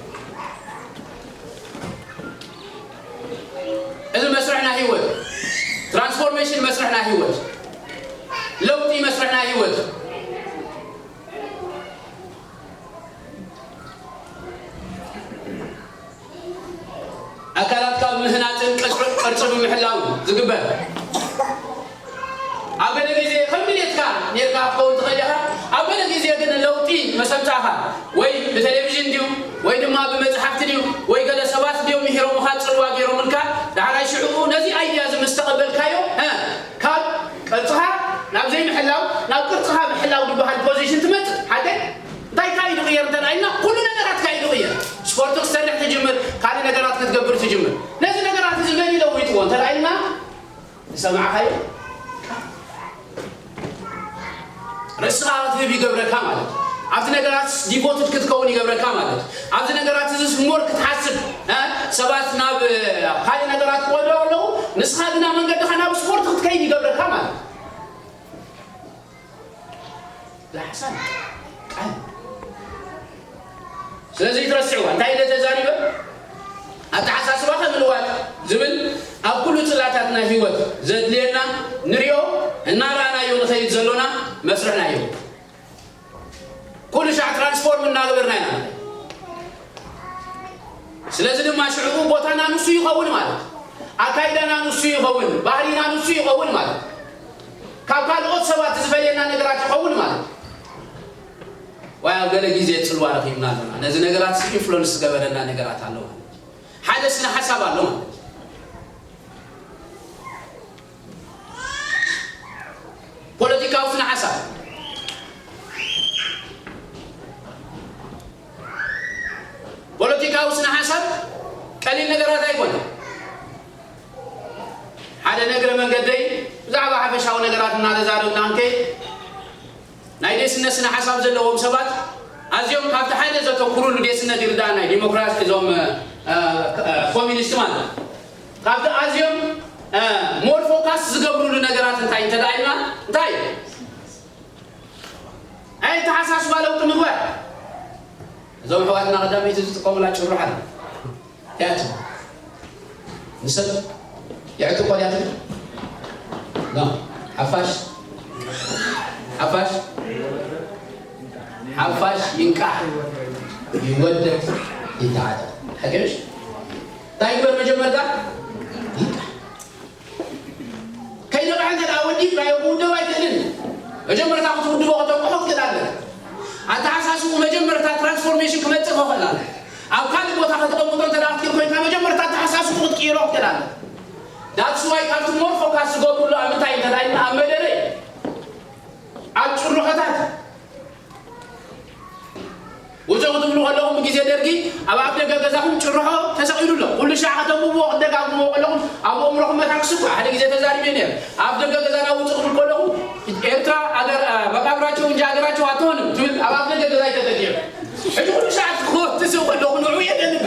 እዚ መስርሕ ናይ ህይወት፣ ትራንስፎርሜሽን መስርሕ ናይ ህይወት፣ ለውጢ መስርሕ ናይ ህይወት። ኣካላትካ ብምህናጽን ቅርጽ-፣ ቅርጺ ብምሕላውን ዝግበር። ኣብ ገለ ግዜ ከም ድሌትካ ኔርካ ክትከውን ትኽእል ኢኻ። ኣብ ገለ ግዜ ግን ለውጢ መስ ኣምጻእኻ፣ ወይ ብቴሌቪዥን ድዩ፣ ወይ ድማ ብመጽሓፍቲ ድዩ፣ ወይ ገለ ሰባት ድዮም ምሂሮምኻ፣ ጽልዋ ገይሮምልካ፣ ዳሕራይ ሽዑ ነዚ ኣይድያ እዚ ምስ ተቐበልካዮ፣ እ፣ ካብ ቅርጽኻ ናብ ዘይምሕላው፣ ናብ ቅርጽኻ ምሕላው ዝበሃል ፖዚሽን ትመጽእ። ሓቀይ? እንታይ ካዩ ዝቕየር እንተ ደኣ ኢልና፣ ኩሉ ነገራት ካዩ ዝቕየር። ስፖርት ክትሰርሕ ትጅምር፣ ካልእ ነገራት ክትገብር ትጅምር። ነዚ ነገራት እዚ መን እዩ ለዊጥዎ እንተ ደኣ ኢልና፣ ዝሰማዕካዮ ርእስኻ ክትህብ ይገብረካ ማለት እዩ። ኣብቲ ነገራት ዲቮትድ ክትከውን ይገብረካ ማለት እዩ። ኣብዚ ነገራት እዚ ሞር ክትሓስብ፣ እ፣ ሰባት ናብ፣ እ፣ ካልእ ነገራት ክወዱ ኣለዉ፣ ንስኻ ግና መንገድኻ ናብ ስፖርት ክትከይድ ይገብረካ ማለት እዩ። ሓሳብ ቃል። ስለዚ ትረስዕዋ እንታይ ኢለ ተዛሪበ? ኣተሓሳስባኻ ምልዋጥ ዝብል ኣብ ኩሉ ጽላታት ናይ ህይወት ዘድልየና ንሪኦ እናረኣናዮ ንኸይድ ዘሎና መስርሕና እዩ። ኩሉ ሻዕ ትራንስፎርም እናገበርና ኢና። ስለዚ ድማ ሽዑ ቦታና ንሱ ይኸውን ማለት፣ ኣካይዳና ንሱ ይኸውን፣ ባህሪና ንሱ ይኸውን ማለት፣ ካብ ካልኦት ሰባት ዝፈልየና ነገራት ይኸውን ማለት። ወይ ኣብ ገለ ግዜ ጽልዋ ረኺብና ኣለና። ነዚ ነገራት ኢንፍሉንስ ዝገበረና ነገራት ኣሎ ማለት፣ ሓደ ስነ ሓሳብ ኣሎ ማለት። ፖለቲካዊ ስነ ሓሳብ፣ ፖለቲካዊ ስነ ሓሳብ ቀሊል ነገራት ኣይኮነ። ሓደ ነግረ መንገደይ ብዛዕባ ሓፈሻዊ ነገራት እናተዛረብና እንከይድ፣ ናይ ዴስነት ስነ ሓሳብ ዘለዎም ሰባት ኣዝዮም ካብቲ ሓደ ዘተኩሩሉ፣ ዴስነት ይርዳእና፣ ዲሞክራሲ፣ እዞም እ፣ እ፣ ኮሚኒስት ማለት ካብቲ ኣዝዮም እ፣ ሞር ፎካስ ዝገብሩሉ ነገራት እንታይ እንተ ደኣ ኢልና እንታይ እዩ? ኣይ ተሓሳስባ ለውጢ ምግባር። እዞም ኣሕዋትና ቀዳመይቲ ዝጥቀሙላ ጭርሖ ኣላ። ያቱ ንሰብ ይዕጥቆ ድያ ትብል? ኖ። ሓፋሽ፣ ሓፋሽ፣ ሓፋሽ ይንቃሕ፣ ይወደድ፣ ይተዓጠቕ። ሓቂ ምሽ? እንታይ ይግበር መጀመርታ? ይንቃሕ። ከይነቕሐ እንተ ደኣ ወዲብካዮ ክውደብ ኣይክእልን። መጀመርታ ክትውድቦ ከተንቅሖ ክትክእል ኣለካ። ኣተሓሳስብኡ መጀመርታ ትራንስፎርሜሽን ክመጽእ ከኽእል ኣለካ። ኣብ ካልእ ቦታ ከተቐምጦ እንተ ደኣ ክትክእል ኮይንካ፣ መጀመርታ ኣተሓሳስብኡ ክትቅይሮ ክትክእል ኣለካ። ዳትስ ዋይ ካብቲ ሞር ፎካስ ዝገብሩሉ ኣብ ምንታይ እንተ ደኣ ኢልና፣ ኣብ መደረ እዩ። ኣብ ጭርሖታት ውጹ ክትብሉ ከለኹም፣ ብግዜ ደርጊ ኣብ ኣፍ ደገ ገዛኹም ጭርሖ ተሰቒሉ ኣሎ። ኩሉ ሻዕ ከተንብብዎ ክትደጋግምዎ ከለኹም ኣብ ኣእምሮኹም መታን ክስኳዕ። ሓደ ግዜ ተዛሪበ ነይረ። ኣብ ደገ ገዛና ውጹ ክብል ከለኹ፣ ኤርትራ ኣገር፣ አ፣ መቃብራቸው እንጂ ኣገራቸው ኣትሆንም ትብል ኣብ ኣፍ ደገ ገዛይ ተጠቂዑ። ሕጂ ኩሉ ሻዕ ክወትስ ከለኹ ንዕኡ የደንብ።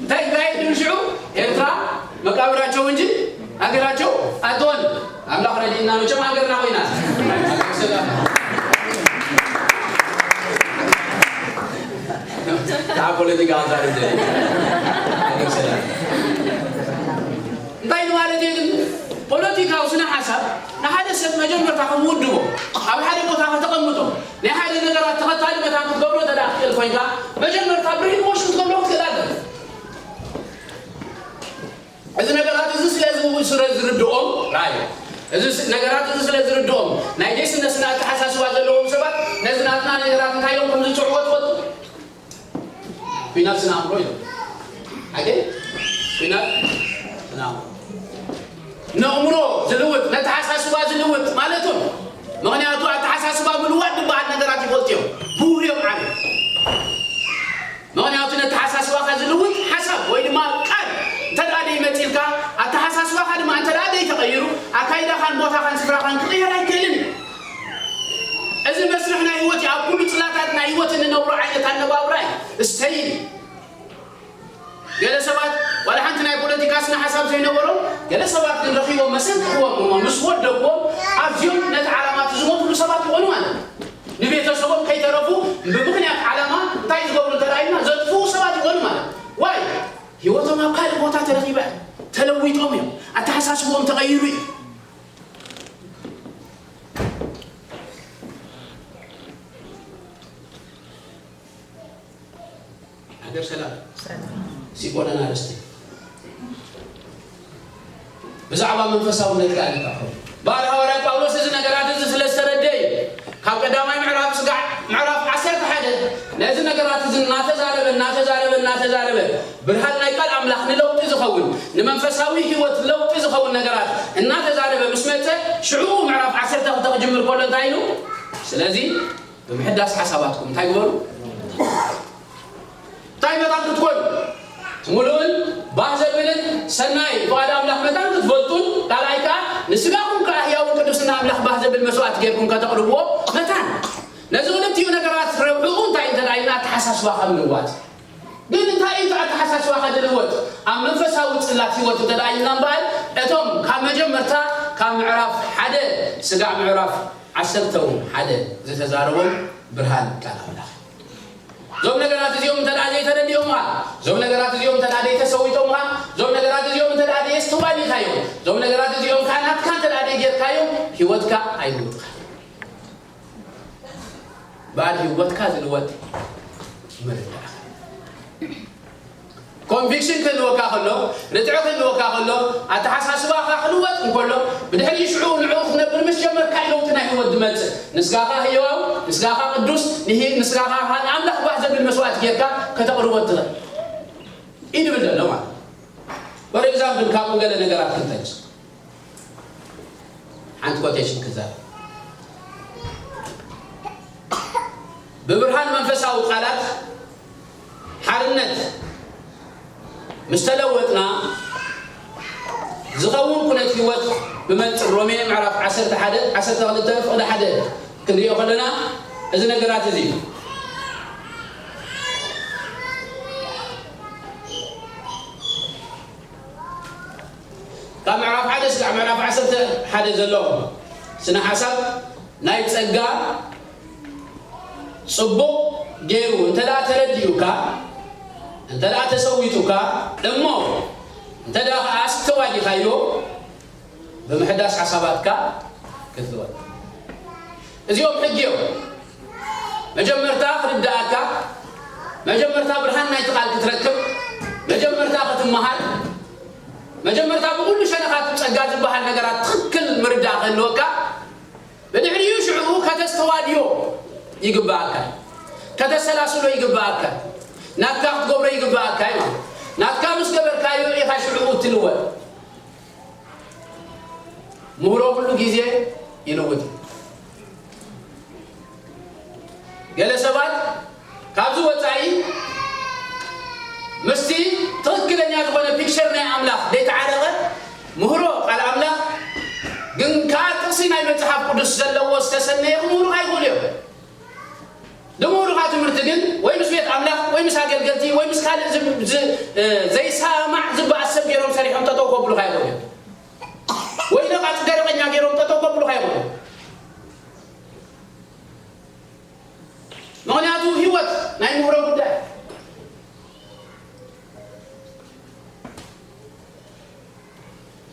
እንታይ ይካየድ ድብል ሽዑ? ኤርትራ መቃብራቸው እንጂ ሃገራቸው ኣትሆን። ኣምላኽ ረድእና፣ መቸም ሃገርና ኮይና። ብዛዕባ ፖለቲካ ኣዛርብ ዘለ። ሃገር ሰላም። እንታይ ማለት እዩ ግን? ፖለቲካዊ ስነ ሓሳብ ንሓደ ሰብ መጀመርታ ከም ውድቦ ኣብ ሓደ ቦታ ከተቐምጦ፣ ናይ ሓደ ነገራት ተኸታሊ መታን ክትገብሮ እንተ ደኣ ክትክእል ኮይንካ፣ መጀመርታ ብሬን ዎሽ ክትገብሮ ክትክእል ኣለካ። እዚ ነገራት እዚ ስለ ዝ-፣ ስለ ዝርድኦም፣ ራእይ፣ እዚ ስ-፣ ነገራት እዚ ስለ ዝርድኦም፣ ናይ ዴስነት ስነ ኣተሓሳስባ ዘለዎም ሰባት ነዚ ናትና ነገራት እንታይ ኢሎም ከም ዝጽውዕዎ ትፈልጡ? ኲናት ስነ ኣእምሮ እዮም። ሓቂ? ኲናት ስነ ኣእምሮ። ነእምሮ ዝልውጥ፣ ነተሓሳስባ ዝልውጥ ማለት እዩ። ምኽንያቱ ኣተሓሳስባ ምልዋጥ ዝበሃል ነገራት ይፈልጡ እዮም። ምሁር እዮም ዓብዮም። ምኽንያቱ ነተሓሳስባኻ ዝልውጥ ሓሳብ ወይ ድማ ቃል እንተ ደኣ ደይመጺልካ፣ ኣተሓሳስባኻ ድማ እንተ ደኣ ደይተቐይሩ፣ ኣካይዳኻን ቦታኻን ስፍራኻን ክቕየር ኣይክእልን እዩ። እዚ መስርሕ ናይ ህይወት እዩ። ኣብ ኩሉ ጽላታት ናይ ህይወት እንነብሮ ዓይነት ኣነባብራ እዩ። ስተይል እዩ። ገለ ሰባት ዋላ ሓንቲ ናይ ፖለቲካ ስነ ሓሳብ ዘይነበሮም፣ ገለ ሰባት ግን ረኺቦም መሰንክኽዎም እሞ ምስ ወደብዎም፣ ኣዝዮም ነቲ ዓላማ እቲ ዝሞትሉ ሰባት ይኾኑ ማለት እዩ። ንቤተሰቦም ከይተረፉ ብምኽንያት ዓላማ እንታይ ዝገብሩ እንተ ደኣ ኢልና፣ ዘጥፍኡ ሰባት ይኾኑ ማለት እዩ። ዋይ? ህይወቶም ኣብ ካልእ ቦታ ተረኺባ፣ ተለዊጦም እዮም። ኣተሓሳስብኦም ተቐይሩ እዩ። ሃገር ሰላም። ሲቆነና ርስቲ። ብዛዕባ መንፈሳውነት ከኣ ንካፈል። በዓል ሃዋርያ ጳውሎስ እዚ ነገራት እዚ ስለ ዝተረድአ እዩ። ካብ ቀዳማይ ምዕራፍ ስጋዕ ምዕራፍ ዓሰርተ ሓደ ነዚ ነገራት እዚ እናተዛረበ፣ እናተዛረበ፣ እናተዛረበ፣ ብርሃን ናይ ቃል ኣምላኽ ንለውጢ ዝኸውን፣ ንመንፈሳዊ ህይወት ለውጢ ዝኸውን ነገራት እናተዛረበ ምስ መጸ፣ ሽዑ ምዕራፍ ዓሰርተ ክልተ ክጅምር ከሎ እንታይ ኢሉ? ስለዚ ብምሕዳስ ሓሳባትኩም እንታይ ግበሩ? እንታይ መታን ክትኮኑ? እቲ ምሉእን ባህ ዘብልን ሰናይ ፍቓድ ኣምላኽ መታን ክትፈልጡን፣ ካልኣይ ከኣ ንስጋኹም ከኣ ህያውን ቅዱስን ንኣምላኽ ባህ ዘብል መስዋእቲ ጌርኩም ከተቕርብዎ መታን። ነዚ ክልቲኡ ነገራት ረብሕኡ እንታይ እንተ ደኣ ኢልና፣ ኣተሓሳስባኻ ምልዋጥ። ግን እንታይ እዩ እቲ ኣተሓሳስባኻ ዝልወጥ? ኣብ መንፈሳዊ ጽላት ህይወት እንተ ደኣ ኢልና እምበኣር፣ እቶም ካብ መጀመርታ ካብ ምዕራፍ ሓደ ስጋዕ ምዕራፍ ዓሰርተ እውን ሓደ ዝተዛረቦም ብርሃን ቃል ኣምላኽ። እዞም ነገራት እዚኦም እንተ ደኣ ዘይተረዲኦምኻ፣ እዞም ነገራት እዚኦም እንተ ደኣ ዘይተሰዊጦምኻ፣ እዞም ነገራት እዚኦም እንተ ደኣ ዘየስተዋሊኻዮም፣ እዞም ነገራት እዚኦም ከኣ ናትካ እንተ ደኣ ዘይጌርካዮም፣ ህይወትካ ኣይልውጥኻን። በዓል ህይወትካ ዝልወጥ ምርዳእኻ። ኮንቪክሽን ክህልወካ ከሎ፣ ርትዒ ክህልወካ ከሎ፣ ኣተሓሳስባኻ ክልወጥ እንከሎ፣ ብድሕሪ ሽዑ ንዕኡ ክትነብር ምስ ጀመርካ እዩ ለውጢ ናይ ህይወት ዝመጽእ። ንስጋኻ ህያው፣ ንስጋኻ ቅዱስ፣ ንሂ-፣ ንስጋኻ ንኣምላኽ ባህ ዘብል መስዋእቲ ጌርካ ከተቕርቦ ትኽእል። እዩ ዝብል ዘሎ ማለት። For example፣ ካብኡ ገለ ነገራት ክንጠቅስ። ሓንቲ ኮቴሽን ክዛረብ። ብብርሃን መንፈሳዊ ቃላት ሓርነት ምስ ተለወጥና ዝኸውን ኩነት ህይወት ብመንጽር ሮሜ ምዕራፍ ዓሰርተ ሓደ፣ ዓሰርተ ክልተ ፍቕዲ ሓደ ክንሪኦ ከለና እዚ ነገራት እዚ እዩ። ካብ ምዕራፍ ሓደ እስካብ ምዕራፍ ዓሰርተ ሓደ ዘሎ ስነ ሓሳብ ናይ ጸጋ ጽቡቕ ገይሩ እንተ ደኣ ተረዲኡካ፣ እንተ ደኣ ተሰዊጡካ፣ እሞ እንተ ደኣ ኸዓ ኣስተዋዲኻዮ፣ ብምሕዳስ ሓሳባትካ ክትልወጥ። እዚኦም ሕጊ እዮም። መጀመርታ ክርድኣካ፣ መጀመርታ ብርሃን ናይቲ ቃል ክትረክብ፣ መጀመርታ ክትመሃር፣ መጀመርታ ብኹሉ ሸነኻቱ ጸጋ ዝበሃል ነገራት ትኽክል ምርዳእ ክህልወካ፣ ብድሕሪኡ ሽዑ ከተስተዋድዮ ይግብኣካ፣ ከተሰላስሎ ይግብኣካ፣ ናትካ ክትገብሮ ይግብኣካ እዩ ማለት። ናትካ ምስ ገበርካዮ ኢኻ ሽዑ እትልወጥ። ምህሮ ኩሉ ግዜ ይልውጥ። ገለ ሰባት ካብዚ ወጻኢ ምስቲ ትኽክለኛ ዝኾነ ፒክቸር ናይ ኣምላኽ ዘይተዓረቐ ምህሮ ቃል ኣምላኽ ግን ከኣ ጥቕሲ ናይ መጽሓፍ ቅዱስ ዘለዎ ዝተሰነየ ክምህሩኻ ይኽእሉ እዮም። ዝምህሩኻ ትምህርቲ ግን ወይ ምስ ቤት ኣምላኽ ወይ ምስ ኣገልገልቲ ወይ ምስ ካልእ ዝ-፣ ዝ-፣ እ፣ ዘይሰማማዕ ዝበኣስ ሰብ ገይሮም ሰሪሖም ጠጠው ከብሉኻ ይኽእሉ እዮም። ወይ ነቓጽ ገረቐኛ ገይሮም ጠጠው ከብሉኻ ይኽእሉ እዮም። ምኽንያቱ ህይወት ናይ ምህሮ ጉዳይ።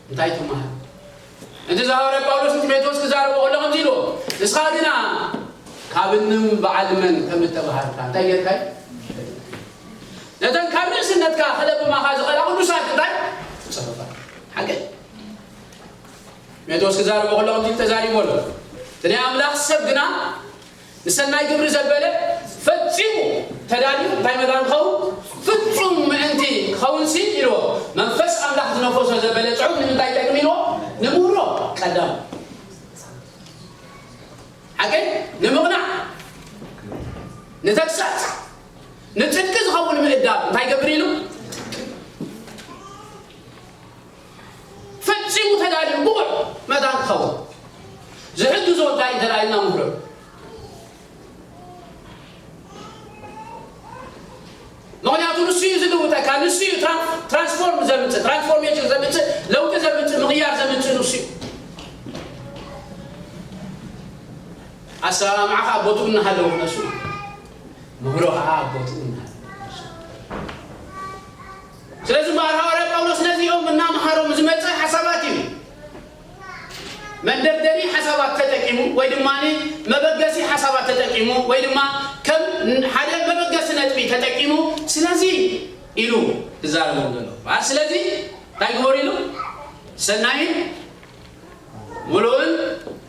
እንታይ ትመሃር? እቲ ዝሃወረ ጳውሎስ ንጢሞቴዎስ ክዛረቦ ከሎ ከምዚ ኢልዎ፣ ንስኻ ግና ካብ እንም በዓል መን ከም እተባሃርካ እንታይ ጌርካ እዩ? ነተን ካብ ርእስነትካ ክለብማኻ ዝኽእላ ቅዱሳት እንታይ? ጽሑፋት። ሓቂ። ጢሞቴዎስ ክዛረቦ ከሎ ከምዚ ኢሉ ተዛሪቦ ኣሎ። እቲ ናይ ኣምላኽ ሰብ ግና ንሰናይ ግብሪ ዘበለ ፈጺሙ ተዳልዩ እንታይ መታን ክኸውን? ፍጹም ምእንቲ ክኸውንሲ ኢልዎ። መንፈስ ኣምላኽ ዝነፈሶ ዘበለ ጽሑፍ ንምንታይ ይጠቅም ኢልዎ? ንምህሮ ቀዳም። ሓቀይ? ንምቕናዕ፣ ንተግሳጽ፣ ንጽድቂ ዝኸውን ምእዳብ እንታይ ይገብር ኢሉ? ፈጺሙ ተዳልዩ ብቑዕ መታን ክኸውን ዝሕግዞ እንታይ እንተ ደኣ ኢልና ምህሮ። ምኽንያቱ ንሱ እዩ ዝልውጠካ፣ ንሱ እዩ ትራን-፣ ትራንስፎርም ዘምጽእ፣ ትራንስፎርሜሽን ዘምጽእ፣ ለውጢ ዘምጽእ፣ ምቕያር ዘምጽእ ንሱ እዩ። ኣሰማምዓ ኸዓ ቦትኡ እናሃለወ ክነሱ፣ ምህሮ ኸዓ ኣብ ቦትኡ እናሃለወ ክነሱ። ስለዚ እምበኣር ሃዋርያ ጳውሎስ ነዚኦም እናመሃሮም ዝመጸ ሓሳባት እዩ። መንደርደሪ ሓሳባት ተጠቂሙ ወይ ድማ መበገሲ ሓሳባት ተጠቂሙ ወይ ድማ ከም ሓደ መበገሲ ነጥቢ ተጠቂሙ ስለዚ ኢሉ ክዛረቦም ዘሎ። እምበኣር ስለዚ እንታይ ግበሩ ኢሉ? ሰናይን ምሉእን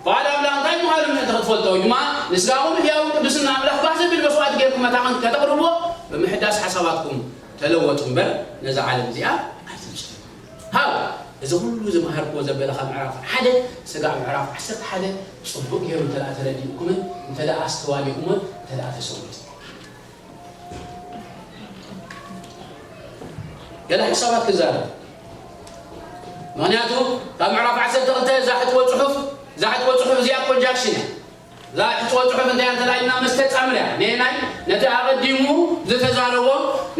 ፍቓድ ኣምላኽ እንታይ ምዃኑ ምእንቲ ክትፈልጦ፣ ወይ ድማ ንስጋኹም ህያውን ቅዱስን ንኣምላኽ ባህ ዘብል መስዋእቲ ጌርኩም መታን ከተቕርብዎ፣ ብምሕዳስ ሓሳባትኩም ተለወጡ እምበር፣ ነዛ ዓለም እዚኣ ኣይትምሰሉ። ሃው፣ እዚ ኩሉ ዝመሃርክዎ ዘበለ ካብ ምዕራፍ ሓደ ስጋዕ ምዕራፍ ዓሰርተ ሓደ ጽቡቕ ገይሩ እንተ ደኣ ተረዲእኩምን፣ እንተ ደኣ ኣስተዋሊኹምን፣ እንተ ደኣ ተሰዊጡ። ገለ ሓሳባት ክዛረብ። ምኽንያቱ ካብ ምዕራፍ ዓሰርተ ክልተ እዛ ሕጥቦ ጽሑፍ፣ እዛ ሕጥቦ ጽሑፍ እዚኣ ኮንጃክሽን እያ። እዛ ሕጥቦ ጽሑፍ እንታይ እንተ ኢልና መስተጻምር እያ። ነየናይ? ነቲ ኣቐዲሙ ዝተዛረቦ፣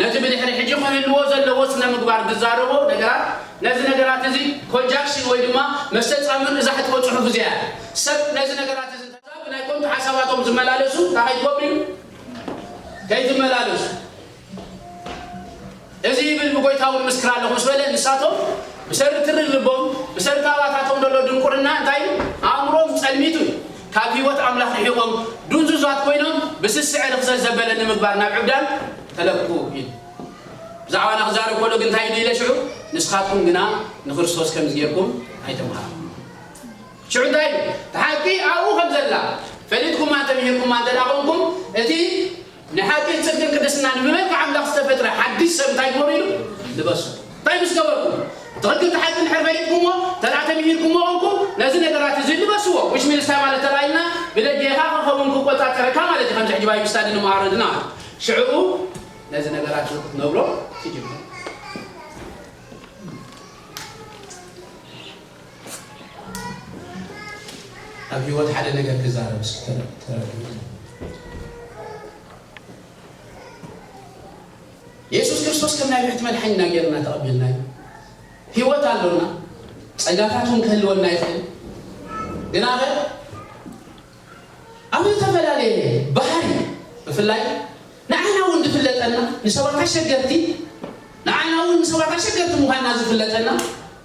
ነቲ ብድሕሪ ሕጂ ክህልዎ ዘለዎ ስነ ምግባር ዝዛረቦ ነገራት፣ ነዚ ነገራት እዚ ኮንጃክሽን ወይ ድማ መስተጻምር እዛ ሕጥቦ ጽሑፍ እዚኣ እያ። ሰብ ነዚ ነገራት እዚ ሓሳባቶም ዝመላለሱ እንታይ ከይትገብሩ ኢሉ? ከይትመላለሱ። እዚ ይብል ብጎይታ እውን ምስክር ኣለኹ ምስ በለ፣ ንሳቶም ብሰሪ ትሪ ልቦም፣ ብሰሪ ታባታቶም ዘሎ ድንቁርና እንታይ ኢሉ? ኣእምሮም ጸልሚቱ እዩ። ካብ ህይወት ኣምላኽ ርሒቖም፣ ዱንዙዛት ኮይኖም፣ ብስስዐ ርኽሰት ዘበለ ንምግባር ናብ ዕብዳን ተለኩ ኢሉ። ብዛዕባና ክዛረብ ከሎ ግን እንታይ ኢሉ ኢለ ሽዑ? ንስኻትኩም ግና ንክርስቶስ ከምዚ ጌርኩም ኣይተምሃሩ። ሽዑ እንታይ ኢሉ? እቲ ሓቂ ኣብኡ ከም ዘላ ፈሊጥኩማ ተምሂርኩማ እንተ ደኣ ኾንኩም፣ እቲ ንሓቂ ጽድቅን ቅድስናን ብመልክዕ ኣምላኽ ዝተፈጥረ ሓድሽ ሰብ እንታይ ግበሩ ኢሉ? ልበሱ። እንታይ ምስ ገበርኩም? እቲ ርግእቲ ሓቂ እንድሕር ፈሊጥኩምዎ፣ እንተ ደኣ ተምሂርኩምዎ ኾንኩም፣ ነዚ ነገራት እዚ ልበስዎ። which means እንታይ ማለት ተባሂልና? ብደጌኻ ክኸውን ክቆጻጸረካ ማለት እዩ። ከምዚ ሕጂ ባይብል ስታዲ ንመሃሮ ዘለና ማለት እዩ። ሽዕኡ ነዚ ነገራት እዚ ክትነብሮ ትጅምር። ኣብ ህይወት ሓደ ነገር ክዛረብ እስኪ ተረ-፣ ተረድኡ። የሱስ ክርስቶስ ከም ናይ ብሕቲ መድሓኒና ጌርና ተቐቢልናዮ። ህይወት ኣሎና። ጸጋታት እውን ክህልወና ይኽእል። ግናኸ ኣብ ዝተፈላለየ ባህሪ፣ ብፍላይ ንዓና እውን ዝፍለጠና፣ ንሰባት ኣሸገርቲ፣ ንዓና እውን ንሰባት ኣሸገርቲ ምዃንና ዝፍለጠና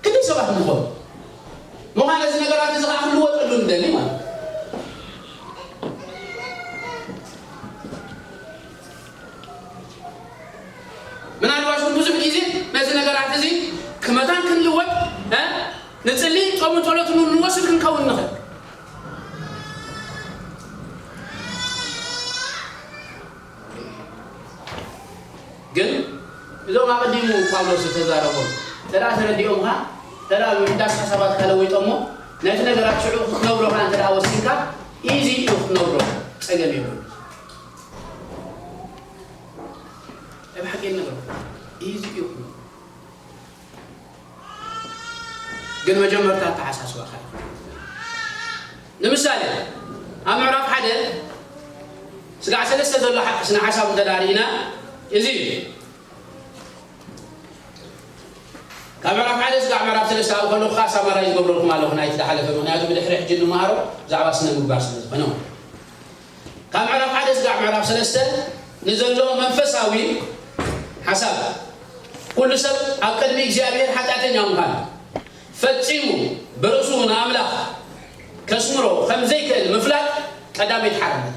ክንደይ ሰባት ንኾን ምዃን፣ እዚ ነገራት እዚ ኸዓ ክንልወጠሉ ንደሊ ማለት እዩ። ምናልባት እውን ብዙሕ ግዜ ነዚ ነገራት እዚ ክመታን ክንልወጥ፣ እ፣ ንጽሊ፣ ጾምን ጸሎትን እውን ንወስድ ክንከውን ንኽእል። ግን እዞም ኣቐዲሙ ጳውሎስ ዝተዛረቦም እንተ ደኣ ተረዲኦምኻ፣ እንተ ደኣ ምሕዳስ ሓሳባትካ ለዊጦሞ፣ ነቲ ነገራት ሽዑ ክትነብሮ ኸኣ እንተ ደኣ ወሲንካ፣ ኢዚ እዩ ክትነብሮ፣ ጸገም የብሉን። ናይ ብሓቂ ይነግረኩም። ኢዚ እዩ ክትነብሮ። ግን መጀመርታ ኣተሓሳስባኻ እዩ። ንምሳሌ፣ ኣብ ምዕራፍ ሓደ ስጋዕ ሰለስተ ዘሎ ሓ-፣ ስነ ሓሳብ እንተ ደኣ ርኢና፣ እዚ እዩ። ካብ ምዕራፍ ሓደ ስጋዕ ምዕራፍ ሰለስተ ኣብኡ ከለኹ ከዓ ሳማራይ ዝገብረልኩም ኣለኹ ናይቲ ዝሓለፈ፣ ምኽንያቱ ብድሕሪ ሕጂ እንመሃሮ ብዛዕባ ስነ ምግባር ስለ ዝኾነ። ካብ ምዕራፍ ሓደ ስጋዕ ምዕራፍ ሰለስተ ንዘሎ መንፈሳዊ ሓሳብ፣ ኩሉ ሰብ ኣብ ቅድሚ እግዚኣብሔር ሓጢኣተኛ ምዃን፣ ፈጺሙ ብርእሱ ንኣምላኽ ከስምሮ ከም ዘይክእል ምፍላጥ ቀዳመይቲ ሓርነት።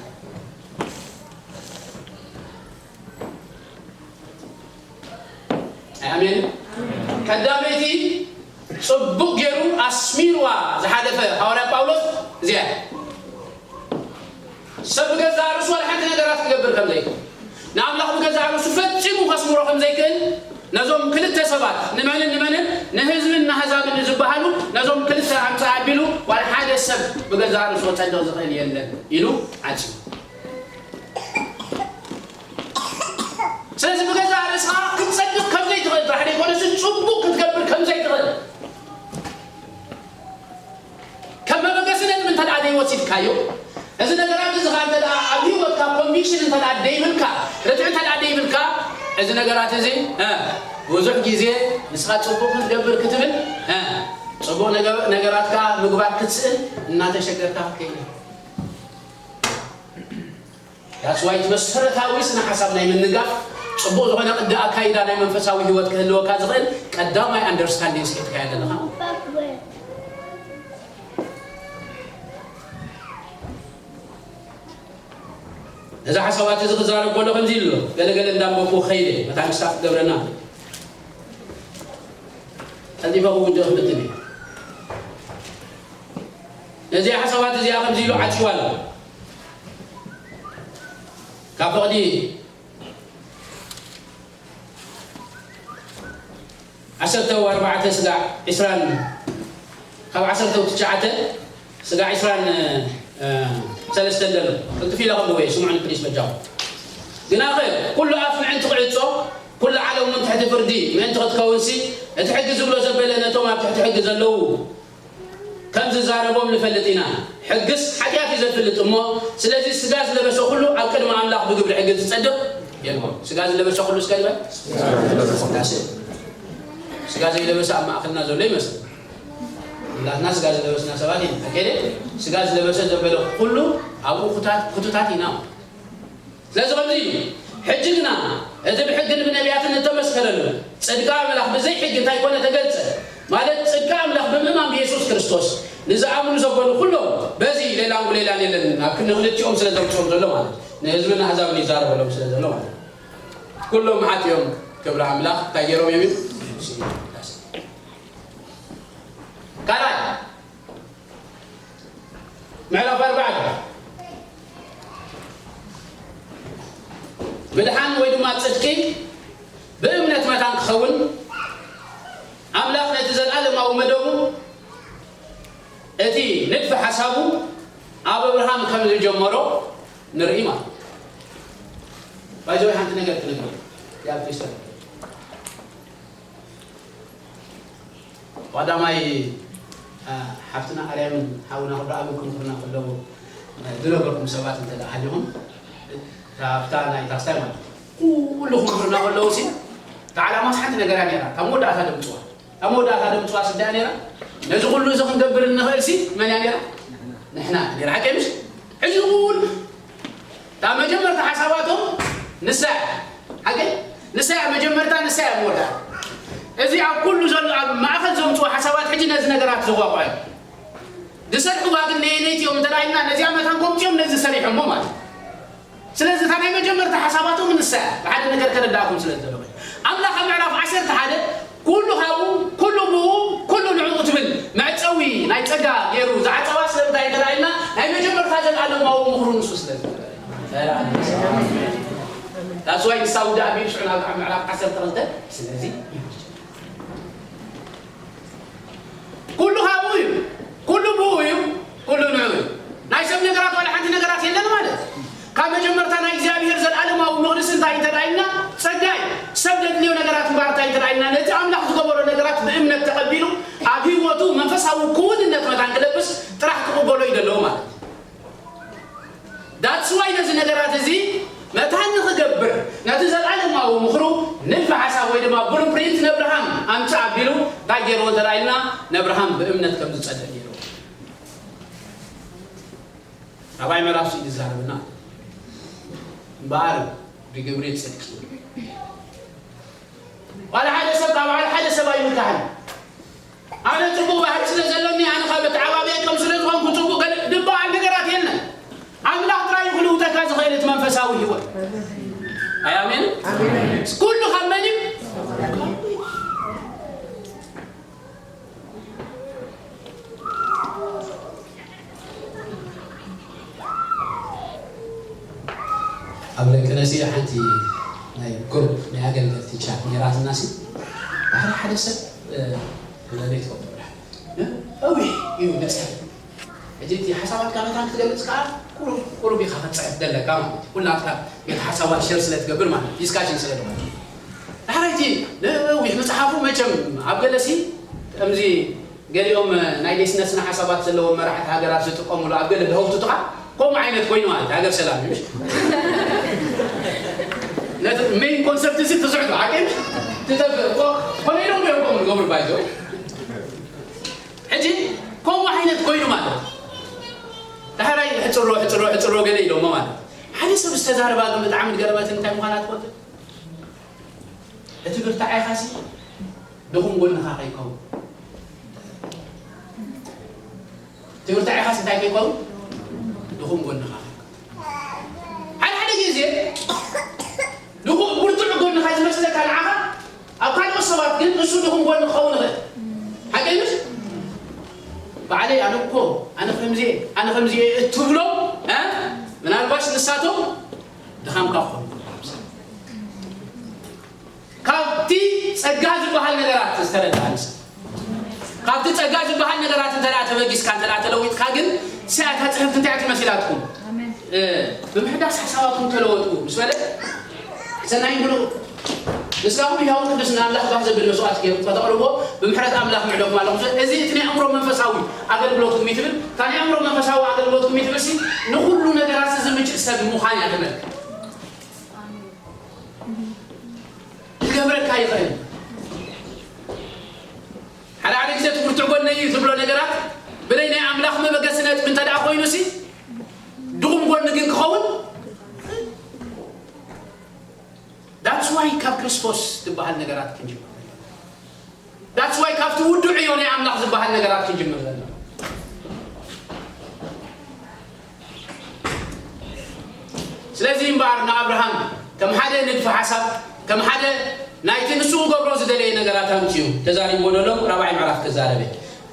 ኣሜን። ቀዳመይቲ ጽቡቕ ገይሩ ኣስሚርዋ ዝሓለፈ ሃዋርያ ጳውሎስ እዚኣ እያ። ሰብ ብገዛእ ርእሱ ዋላ ሓንቲ ነገራት ክገብር ከም ዘይክእል፣ ንኣምላኽ ብገዛእ ርእሱ ፈጺሙ ከስምሮ ከም ዘይክእል፣ ነዞም ክልተ ሰባት፣ ንመንን ንመንን? ንህዝብን ንኣህዛብን ዝበሃሉ፣ ነዞም ክልተ ኣምጽእ ኣቢሉ፣ ዋላ ሓደ ሰብ ብገዛእ ርእሱ ክጸድቕ ዝኽእል የለን ኢሉ ዓጺዩ። ስለዚ ብገዛእ ርእስኻ ክትጸድቕ ከም ዘይትኽእል ጥራሕ ዘይኮነስ፣ ጽቡቕ ክትገብር ከም ዘይትኽእል፣ ከም መበገሲ ነጥቢ እንተ ደኣ ዘይወሲድካዮ፣ እዚ ነገራት እዚ ኸኣ እንተ ደኣ ኣብ ህይወትካ ኮንቪክሽን እንተ ደኣ ደይብልካ፣ ርትዒ እንተ ደኣ ደይብልካ፣ እዚ ነገራት እዚ፣ እ፣ ብዙሕ ግዜ ንስኻ ጽቡቕ ክትገብር ክትብል፣ እ፣ ጽቡቕ ነገ-፣ ነገራት ከኣ ምግባር ክትስእን እናተሸገርካ ክትከይድ ኢኻ። That's why እቲ መሰረታዊ ስነ ሓሳብ ናይ ምንጋፍ፣ ጽቡቕ ዝኾነ ቅዲ ኣካይዳ ናይ መንፈሳዊ ህይወት ክህልወካ ዝኽእል ቀዳማይ ኣንደርስታንዲንግ ስሒትካዮ ዘለኻ። ነዚ ሓሳባት እዚ ክዛረብ ከሎ ከምዚ ኢሉ ኣሎ፣ ገለገለ እንዳንበብኩ ከይደ፣ መታን ክሳብ ክገብረና ቀልጢፈ ክውንጀ ክፍትን እየ። ነዚኣ ሓሳባት እዚኣ ከምዚ ኢሉ ዓጽዋ ኣሎ። ካብ ፍቕዲ ዓሰርተ ኣርባዕተ ስጋዕ ዕስራን፣ ካብ ዓሰርተ ትሽዓተ ስጋዕ ዕስራን፣ እ፣ ሰለስተን ዘሎ። ቅልጥፍ ኢለ ከንብቦ እየ፣ ስምዑኒ ፕሊስ በጃኹም። ግናኸ ኩሉ ኣፍ ምእንቲ ክዕጾ፣ ኩሉ ዓለም እውን ትሕቲ ፍርዲ ምእንቲ ክትከውንሲ፣ እቲ ሕጊ ዝብሎ ዘበለ ነቶም ኣብ ትሕቲ ሕጊ ዘለዉ ከም ዝዛረቦም ንፈልጥ ኢና። ሕግስ ሓጢኣት እዩ ዘፍልጥ እሞ፣ ስለዚ ስጋ ዝለበሰ ኩሉ ኣብ ቅድሚ ኣምላኽ ብግብሪ ሕጊ ዝጸድቕ የልቦን። ስጋ ዝለበሰ ኩሉ እስከ ንበል። ስጋ ዘይለበሰ ኣብ ማእከልና ዘሎ ይመስል። ኩላትና ስጋ ዝለበስና ሰባት ኢና። ኣኬደ ስጋ ዝለበሰ ዘበለ ኩሉ ኣብኡ ክታት- ክቱታት ኢና። ስለዚ ከምዚ እዩ። ሕጂ ግና እቲ ብሕግን ብነቢያትን እተመስከረሉ ጽድቂ ኣምላኽ ብዘይ ሕጊ እንታይ ኮነ ተገልጸ? ማለት ጽድቂ ኣምላኽ ብምእማን ብየሱስ ክርስቶስ ንዝኣምኑ ዘበሉ ኩሎም በዚ ሌላን ጉሌላን የለን። ኣብ ክንዲ ክልቲኦም ስለ ዘምጽኦም ዘሎ ማለት ንህዝብን ኣህዛብን ይዛረበሎም ስለ ዘሎ ማለት ኩሎም ሓጢኦም ክብሪ ኣምላኽ እንታይ ገይሮም እዮም? ካልኣይ ምዕራፍ ኣርባዕተ ምድሓን ወይ ድማ ጽድቂ ብእምነት መታን ክኸውን ኣምላኽ ነቲ ዘለኣለማዊ መደቡ እቲ ንድፊ ሓሳቡ ኣብ ኣብርሃም ከም ዝጀመሮ ንርኢ ማለት እዩ። ባይዘወይ ሓንቲ ነገር ክነግር ያብ ፊስተር ቀዳማይ ሓፍትና ኣርያምን ሓውና ክብረኣብን ክምክሩና ከለዉ ዝነበርኩም ሰባት እንተ ደኣ ሃሊኹም ካብታ ናይ ታስታይ ማለት ኩሉ ክምክሩና ከለዉ ሲ እታ ዓላማስ ሓንቲ ነገራ ነራ ካብ መወዳእታ ደምፅዋ ካብ መወዳእታ ደምፅዋ ስንታይ ነራ ነዚ ኩሉ እዚ ክንገብር እንኽእል ሲ መን እያ ነራ ንሕና ነራ ሓቂ ምሽ ሕጂ ኩሉ እታ መጀመርታ ሓሳባቶም ንሳ እያ ሓቂ ንሳ እያ መጀመርታ ንሳ እያ መወዳእታ እዚ ኣብ ኩሉ ዘሎ ኣብ ማእኸል ዘምፅዎ ሓሳባት ሕጂ ነዚ ነገራት ዘዋቋ እዩ ዝሰርሕዋ ግን ነየነይቲ እዮም እንተ ኢልና ነዚኣ መታን ከምፅኦም ነዚ ሰሪሖሞ ማለት እዩ ስለዚ እታ ናይ መጀመርታ ሓሳባቶም ንሳ እያ ብሓደ ነገር ከረዳእኩም ስለ ዝደለኹ ኣምላኽ ኣብ ምዕራፍ ዓሰርተ ሓደ ኩሉ ካብኡ ኩሉ ብኡ ኩሉ ንዕኡ ትብል መዕፀዊ ናይ ፀጋ ገይሩ ዝዓፀዋ ስለምንታይ እንተ ኢልና ናይ መጀመርታ ዘለኣለማዊ ምኽሩ ንሱ ስለ ዝነበረ ዳስዋይ ንሳ ውዳ ኣቢሉ ሽዑ ናብ ምዕራፍ ዓሰርተ ክልተ ስለዚ ኩሉ ካብኡ እዩ ኩሉ ብኡ እዩ ኩሉ ንዑ እዩ ናይ ሰብ ነገራት ዋላ ሓንቲ ነገራት የለን ማለት ካብ መጀመርታ ናይ እግዚኣብሔር ዘለዓለማዊ ምቕድስ እንታይ እንተ ኢልና ጸጋ እዩ ሰብ ዘድልዮ ነገራት እምበኣር እንታይ እንተ ኢልና ነቲ ኣምላኽ ዝገበሮ ነገራት ብእምነት ተቐቢሉ ኣብ ህይወቱ መንፈሳዊ ክውንነት መታን ክለብስ ጥራሕ ክቕበሎ እዩ ዘለዎ ማለት That's why ነዚ ነገራት እዚ መታን ንኽገብር ነቲ ዘለዓለማዊ ምኽሩ ንድፊ ሓሳብ ወይ ድማ ብሉፕሪንት ነብርሃም ኣምፅእ ኣቢሉ እንታይ ገይርዎ እንተ ኢልና ነብርሃም ብእምነት ከም ዝፀድቕ ገይርዎ ራባይ መራፍሲ እዩ ዝዛረብና እምበኣር ብግብሪ ፅድቂ ዋላ ሓደ ሰብ ካብ ሓደ ሰብ ኣይምካሕን ኣነ ጽቡቕ ባህሪ ስለ ዘለኒ ኣነ ካብ ኣተዓባብየ ከም ስለ ዝኾንኩ ጽቡቕ ገለ ዝበሃል ነገራት የለን ኣምላኽ ጥራይ እዩ ክልውጠካ ዝኽእል እቲ መንፈሳዊ ህይወት ኣይ ኣሜን ኩሉ ካብ መን እዩ ኣብ ደቂ ኣንስትዮ ሓንቲ ናይ ግሩፕ ናይ ኣገልገልቲ ቻት ነይራትና ሲ ሓደ ሓደ ሰብ ለለይ ትኸብር ኣዊ እዩ ነፅር ሕጂ እቲ ሓሳባትካ መታን ክትገልፅ ከዓ ቁሩብ ቁሩብ ኢኻ ክትፅሕፍ ዘለካ ማለት እዩ ኩላትካ ነቲ ሓሳባት ሸር ስለ ትገብር ማለት ዲስካሽን ስለ ዝኾነ ዳሕራይቲ ነዊሕ መፅሓፉ መቸም ኣብ ገለሲ ከምዚ ገሊኦም ናይ ዴስነት ስነ ሓሳባት ዘለዎም መራሕቲ ሃገራት ዝጥቀምሉ ኣብ ገለ ድሀውቱ ጥቓ ከምኡ ዓይነት ኮይኑ ማለት ሃገር ሰላም እዩ ነቲ ሜን ኮንሰፕት እዚ ትስዕዶ ዓቂም ትተፍእ ኮነ ኢሎም እዮም ከምኡ ዝገብሩ ባይዘው ሕጂ ከምኡ ዓይነት ኮይኑ ማለት ዳሕራይ ሕፅሮ ሕፅሮ ሕፅሮ ገለ ኢሎሞ ማለት ሓደ ሰብ ዝተዛረባ ግን ብጣዕሚ ዝገረመትን እንታይ ምዃና ትፈልጥ እቲ ብርታዕ ኢኻሲ ድኹም ጎንኻ ከይከውን እቲ ብርታዕ ኢኻሲ እንታይ ከይከውን ድኹም ጎንኻ ከይከውን ሓደ ሓደ ግዜ ድኹም ብርቱዕ ጎንኻ ዝመስለካ ንዓኻ ኣብ ካልኦት ሰባት ግን እሱ ድኹም ጎኒ ክኸውን ይኽእል ሓቀይንስ ባዕለይ ኣነ እኮ ኣነ ከምዚ ኣነ ከምዚ እትብሎ ምናልባሽ ንሳቶም ድኻምካ ክኾኑ ካብቲ ጸጋ ዝበሃል ነገራት ዝተረዳ ንሰ ካብቲ ጸጋ ዝበሃል ነገራት እንተ ተበጊስካ እንተ ተለዊጥካ ግን ሲያታ ጽሕፍቲ እንታይ ትመሲላትኩም ብምሕዳስ ሓሳባትኩም ተለወጡ ምስ በለ ሰናይ ብሉ ንስኻኹም ህያውን ቅዱስን ኣምላኽ ባህ ዘብል መስዋዕቲ ጌርኩም ከተቕርብዎ ብምሕረት ኣምላኽ ምዕደኩም ኣለኹም። እዚ እቲ ናይ ኣእምሮ መንፈሳዊ ኣገልግሎትኩም እዩ ትብል። እታ ናይ ኣእምሮ መንፈሳዊ ኣገልግሎትኩም እዩ ትብል ሲ ንኹሉ ነገራት ዝምችእ ሰብ ምዃን እያ ተመልክት። ክገብረካ ይኽእል። ሓደ ሓደ ግዜ እቲ ብርቱዕ ጎነይ እዩ ትብሎ ነገራት ብለይ ናይ ኣምላኽ መበገሲ ነጥቢ እንተ ደኣ ኮይኑ ሲ ድኹም ጎኒ ግን ክኸውን። That's why ካብ ክርስቶስ ዝበሃል ነገራት ክንጅምር። That's why ካብቲ ውዱዕ እዮ ናይ ኣምላኽ ዝበሃል ነገራት ክንጅምር ዘለና። ስለዚ እምበኣር ንኣብርሃም ከም ሓደ ንድፊ ሓሳብ፣ ከም ሓደ ናይቲ ንሱ ክገብሮ ዝደለየ ነገራት ኣምፅኡ ተዛሪብዎ ደሎ ራብዓይ ምዕራፍ ክዛረበ።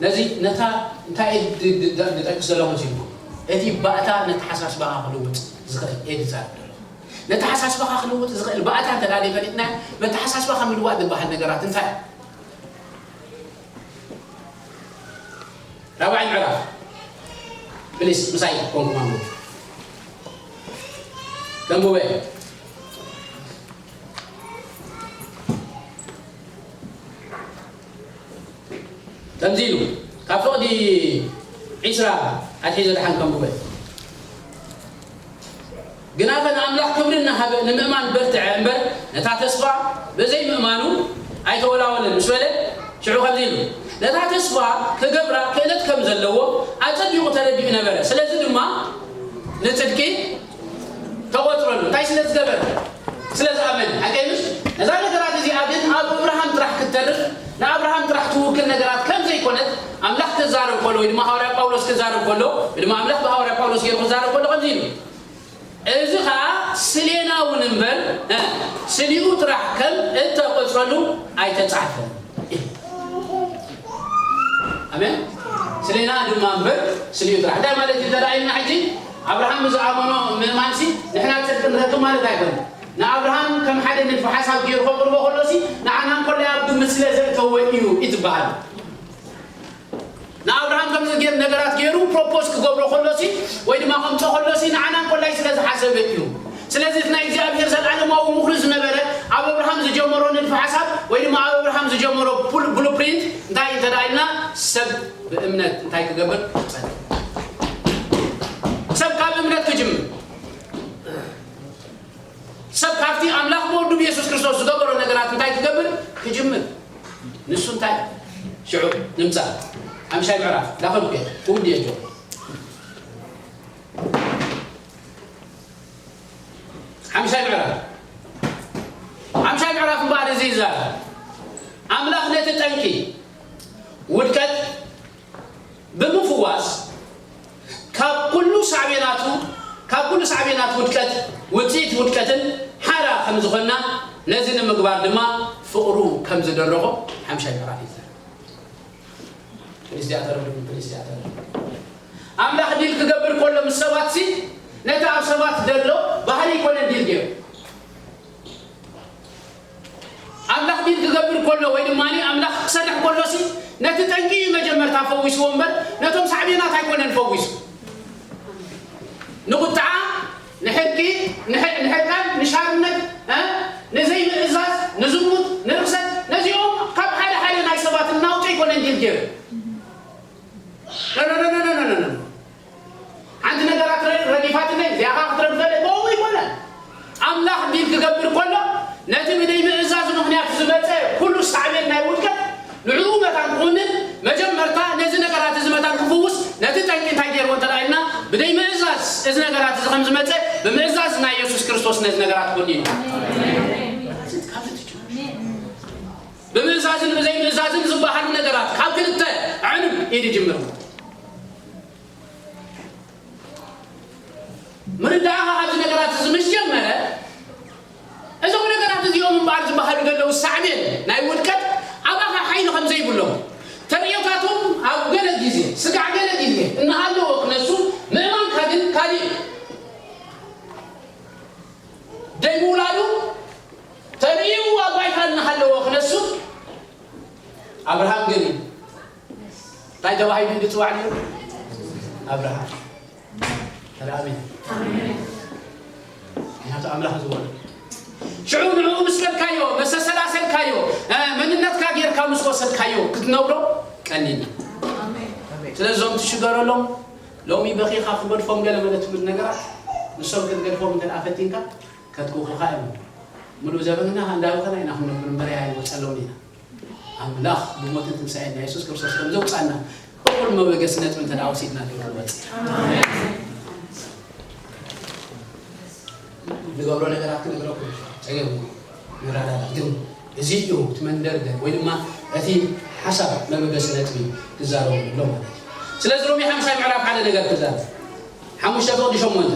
ነዚ ነታ እንታይ እየ ድ- ድ- ድ- ድጠቅስ ዘለኹ ሲልኩ፣ እቲ ባእታ ነቲ ሓሳስባኻ ክልውጥ ዝኽእል እየ ድዛረብ ደለኹ። ነቲ ሓሳስባኻ ክልውጥ ዝኽእል ባእታ እንተ ደኣ ፈሊጥና፣ በቲ ሓሳስባኻ ምልዋጥ ዝበሃል ነገራት እንታይ እዩ? ራብዓይ ምዕራፍ ፕሊስ ምሳይ ኮንኩም ኣንብቡ። ከንብበ ከምዚ ኢሉ ካብ ፍቕዲ ዒስራ ኣትሒዘ ደሓን ከንብበ። ግናኸ ንኣምላኽ ክብሪ እናሃበ ንምእማን በርትዐ እምበር፣ ነታ ተስፋ ብዘይምእማኑ ኣይተወላወለን ምስ በለ፣ ሽዑ ከምዚ ኢሉ፣ ነታ ተስፋ ክገብራ ክእለት ከም ዘለዎ ኣጸቢቑ ተረዲኡ ነበረ። ስለዚ ድማ ንጽድቂ ተቖጽረሉ። እንታይ ስለ ዝገበረ? ስለ ዝኣመነ። ሓቀይ ምስ ነዛ ነገራት እዚኣ ግን ኣብ እብርሃም ጥራሕ ክትተርፍ፣ ንኣብርሃም ጥራሕ ትውክል ነገራት ከም ዘይኮነት ኣምላኽ ክዛረብ ከሎ፣ ወይ ድማ ሃዋርያ ጳውሎስ ክዛረብ ከሎ፣ ወይ ድማ ኣምላኽ ብሃዋርያ ጳውሎስ ገይሩ ክዛረብ ከሎ ከምዚ ኢሉ፣ እዚ ኸኣ ስሌና እውን እምበር፣ እ፣ ስሊኡ ጥራሕ ከም እተቖጽረሉ ኣይተጻሕፈን። ኣሜን። ስሌና ድማ እምበር ስሊኡ ጥራሕ። እንታይ ማለት እዩ? እንተ ደኣ ኢልና ሕጂ ኣብርሃም ብዝኣመኖ ምእማንሲ ንሕና ጽድቂ ንረክብ ማለት ኣይኮነን። ንኣብርሃም ከም ሓደ ንድፊ ሓሳብ ገይሩ ከቕርቦ ከሎሲ ንዓና እንኮላይ ኣብ ግምት ስለ ዘእተወ እዩ እዩ ዝበሃል። ንኣብርሃም ከምዚ ገይር ነገራት ገይሩ ፕሮፖዝ ክገብሮ ከሎሲ ወይ ድማ ከምጾ ከሎሲ ንዓና እንኮላይ ስለ ዝሓሰበ እዩ። ስለዚ እቲ ናይ እግዚኣብሔር ዘለዓለማዊ ምኽሪ ዝነበረ ኣብ ኣብርሃም ዝጀመሮ ንድፊ ሓሳብ ወይ ድማ ኣብ ኣብርሃም ዝጀመሮ ቡል- ብሉፕሪንት እንታይ እዩ እንተ ደኣ ኢልና ሰብ ብእምነት እንታይ ክገብር ክጸንዕ። ሰብ ካብ እምነት ክጅምር። ሰብ ካብቲ ኣምላኽ ብወዱ ብየሱስ ክርስቶስ ዝገበሮ ነገራት እንታይ ክገብር ክጅምር። ንሱ እንታይ ሽዑ ንምጻእ ሓምሻይ ምዕራፍ ዳኸም ከ ክውድ የጆ ሓምሻይ ምዕራፍ ሓምሻይ ምዕራፍ እምበኣር እዚ ይዛረብ ኣምላኽ ነቲ ጠንቂ ውድቀት ብምፍዋስ ካብ ኩሉ ሳዕቤናቱ ካብ ኩሉ ሳዕቤናት ውድቀት ውፅኢት ውድቀትን ሓራ ከም ዝኾንና ነዚ ንምግባር ድማ ፍቕሩ ከም ዝደረኾ ሓምሻይ ምዕራፍ ይዛረብ። ፍልስጥያ ተረዱ ፍልስጥያ ተረዱ ኣምላኽ ዲል ክገብር ከሎ ምስ ሰባት ሲ ነቲ ኣብ ሰባት ዘሎ ባህሪ ይኮነ ዲል ገይሩ ኣምላኽ ዲል ክገብር ከሎ ወይ ድማ ኣምላኽ ክሰርሕ ከሎሲ ነቲ ጠንቂ እዩ መጀመርታ ፈዊስዎ እምበር ነቶም ሳዕቤናት ኣይኮነን ፈዊሱ። ንቁጥዓ፣ ንሕርቂ፣ ንሕ- ንሕርቃን፣ ንሻርነት፣ እ? ንዘይምእዛዝ፣ ንዝሙት፣ ንርክሰት ነዚኦም ካብ ሓደ ሓደ ናይ ሰባት እናውፀ ኣይኮነን ዲል ገይሩ። ሓንቲ ነገራት ረጊፋትኒ እዚኣ ከዓ ክትረግፈለ በኡ ይኮነ ኣምላኽ ዲል ክገብር ከሎ ነቲ ብደይ ምእዛዝ ምክንያት ዝመፀ ኩሉ ሳዕቤን ናይ ውድቀት ንዕኡ መታን ክኹንን መጀመርታ ነዚ ነገራት እዚ መታን ክፍውስ ነቲ ጠንቂ እንታይ ገይርዎ እንተ ኢልና ብደይ ምእዛዝ እዚ ነገራት እዚ ከም ዝመፀ ብምእዛዝ ናይ የሱስ ክርስቶስ ነዚ ነገራት ኮኒኑ ብምእዛዝን ብዘይ ምእዛዝን ዝበሃሉ ነገራት ካብ ክልተ ዕንብ ኢድ ይጅምር ምርዳእኻ ኣብዚ ነገራት እዚ ምስ ጀመረ እዞም ነገራት እዚኦም እምበኣር ዝበሃሉ ዘለዉ ሳዕቤን ናይ ውድቀት ኣባኻ ሓይሊ ከም ዘይብሎም ተርእዮታቶም ኣብ ገለ ግዜ ስጋዕ ገለ ግዜ እናሃለዎ ክነሱ ምእማንካ ግን ካሊእ ደይምውላዱ ተርእዩ ኣብ ባይታ እናሃለዎ ክነሱ ኣብርሃም ግን እንታይ ተባሂሉ ድፅዋዕ ነይሩ ኣብርሃም ተራእሜ ምክንያቱ ኣምላኽ ዝበሎ ሽዑ ንዕኡ ምስ በልካዮ መሰሰላሰልካዮ መንነትካ ጌርካ ምስ ወሰድካዮ ክትነብሮ ቀሊል ስለዚ እዞም ትሽገረሎም ሎሚ በኺኻ ክገድፎም ገለ መለ ትብል ነገራት ንሶም ክትገድፎም እንተ ፈቲንካ ከትክኹኻ እዮም ምሉእ ዘበንና እንዳበኸና ኢና ክንነብር እምበር ኣይወፀሎም ኢና ኣምላኽ ብሞትን ትንሳኤን ናይ የሱስ ክርስቶስ ከም ዘውፃና እኹል መበገሲ ነጥቢ እንተ ወሲድና ግን ክንወፅእ ንገብሮ ነገራት ክነግረኩም ጸገም እዩ። ንረዳዳእ። ግን እዚ እዩ እቲ መንደርደር ወይ ድማ እቲ ሓሳብ መበገሲ ነጥቢ ክዛረቡ ኣሎ ማለት እዩ። ስለዚ ሮሜ ሓምሻይ ምዕራፍ ሓደ ነገር ክዛረብ። ሓሙሽተ ፍቕዲ ሸሞንተ።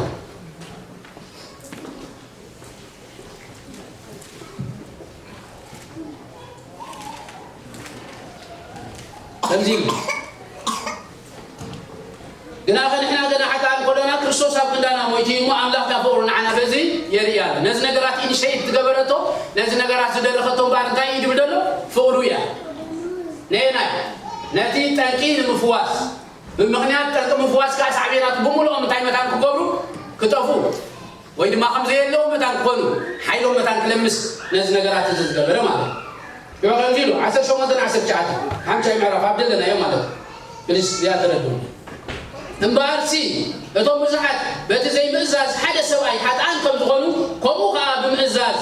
ከምዚ ኢሉ፣ ግናኸ ንሕና ገና ሓጥኣን ኮለና ክርስቶስ ኣብ ክንዳና ሞይቱ እሞ ኣምላኽ ካብ ፍቕሩ ንዓና በዚ የርእያ ኣሎ። ነዚ ነገራት ኢኒሼት ዝገበረቶ፣ ነዚ ነገራት ዝደረኸቶ እምበኣር እንታይ እዩ ድብል ዘሎ? ፍቕሩ እያ። ነየናይ? ነቲ ጠንቂ ንምፍዋስ፣ ብምኽንያት ጠንቂ ምፍዋስ ከኣ ሳዕቤናቱ ብምልኦም እንታይ መታን ክገብሩ? ክጠፍኡ። ወይ ድማ ከም ዘየለዎም መታን ክኾኑ፣ ሓይሎም መታን ክለምስ ነዚ ነገራት እዚ ዝገበረ ማለት እዩ። ሽዑ ከምዚ ኢሉ፣ ዓሰርተ ሸሞንተ ዓሰርተ ትሽዓተ፣ ሓምሻይ ምዕራፍ ኣብ ዘለናዮ ማለት እዩ። ፕሊስ፣ እዚኣ ተረድኡ። እምበኣርሲ፣ እቶም ብዙሓት በቲ ዘይምእዛዝ ሓደ ሰብኣይ ሓጥኣን ከም ዝኾኑ፣ ከምኡ ከኣ ብምእዛዝ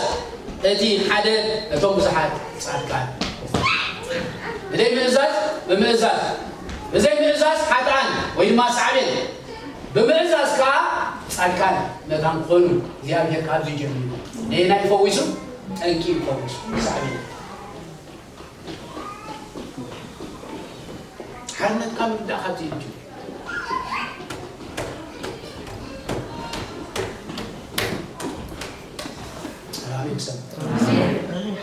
እቲ ሓደ እቶም ብዙሓት ጻድቃን። ብዘይምእዛዝ፣ ብምእዛዝ፣ ብዘይምእዛዝ ሓጥኣን ወይ ድማ ሳዕቤን፣ ብምእዛዝ ከኣ ጻድቃን መታን ክኾኑ እግዚኣብሔር ካብዚ ጀሚሩ ነየናይ ፈዊሱ? ጠንቂ ፈዊሱ። ሳዕቤን ሓርነትካ ምርዳእ ካብዚ እዩ ጀሚሩ። ኣሜን። ሰብ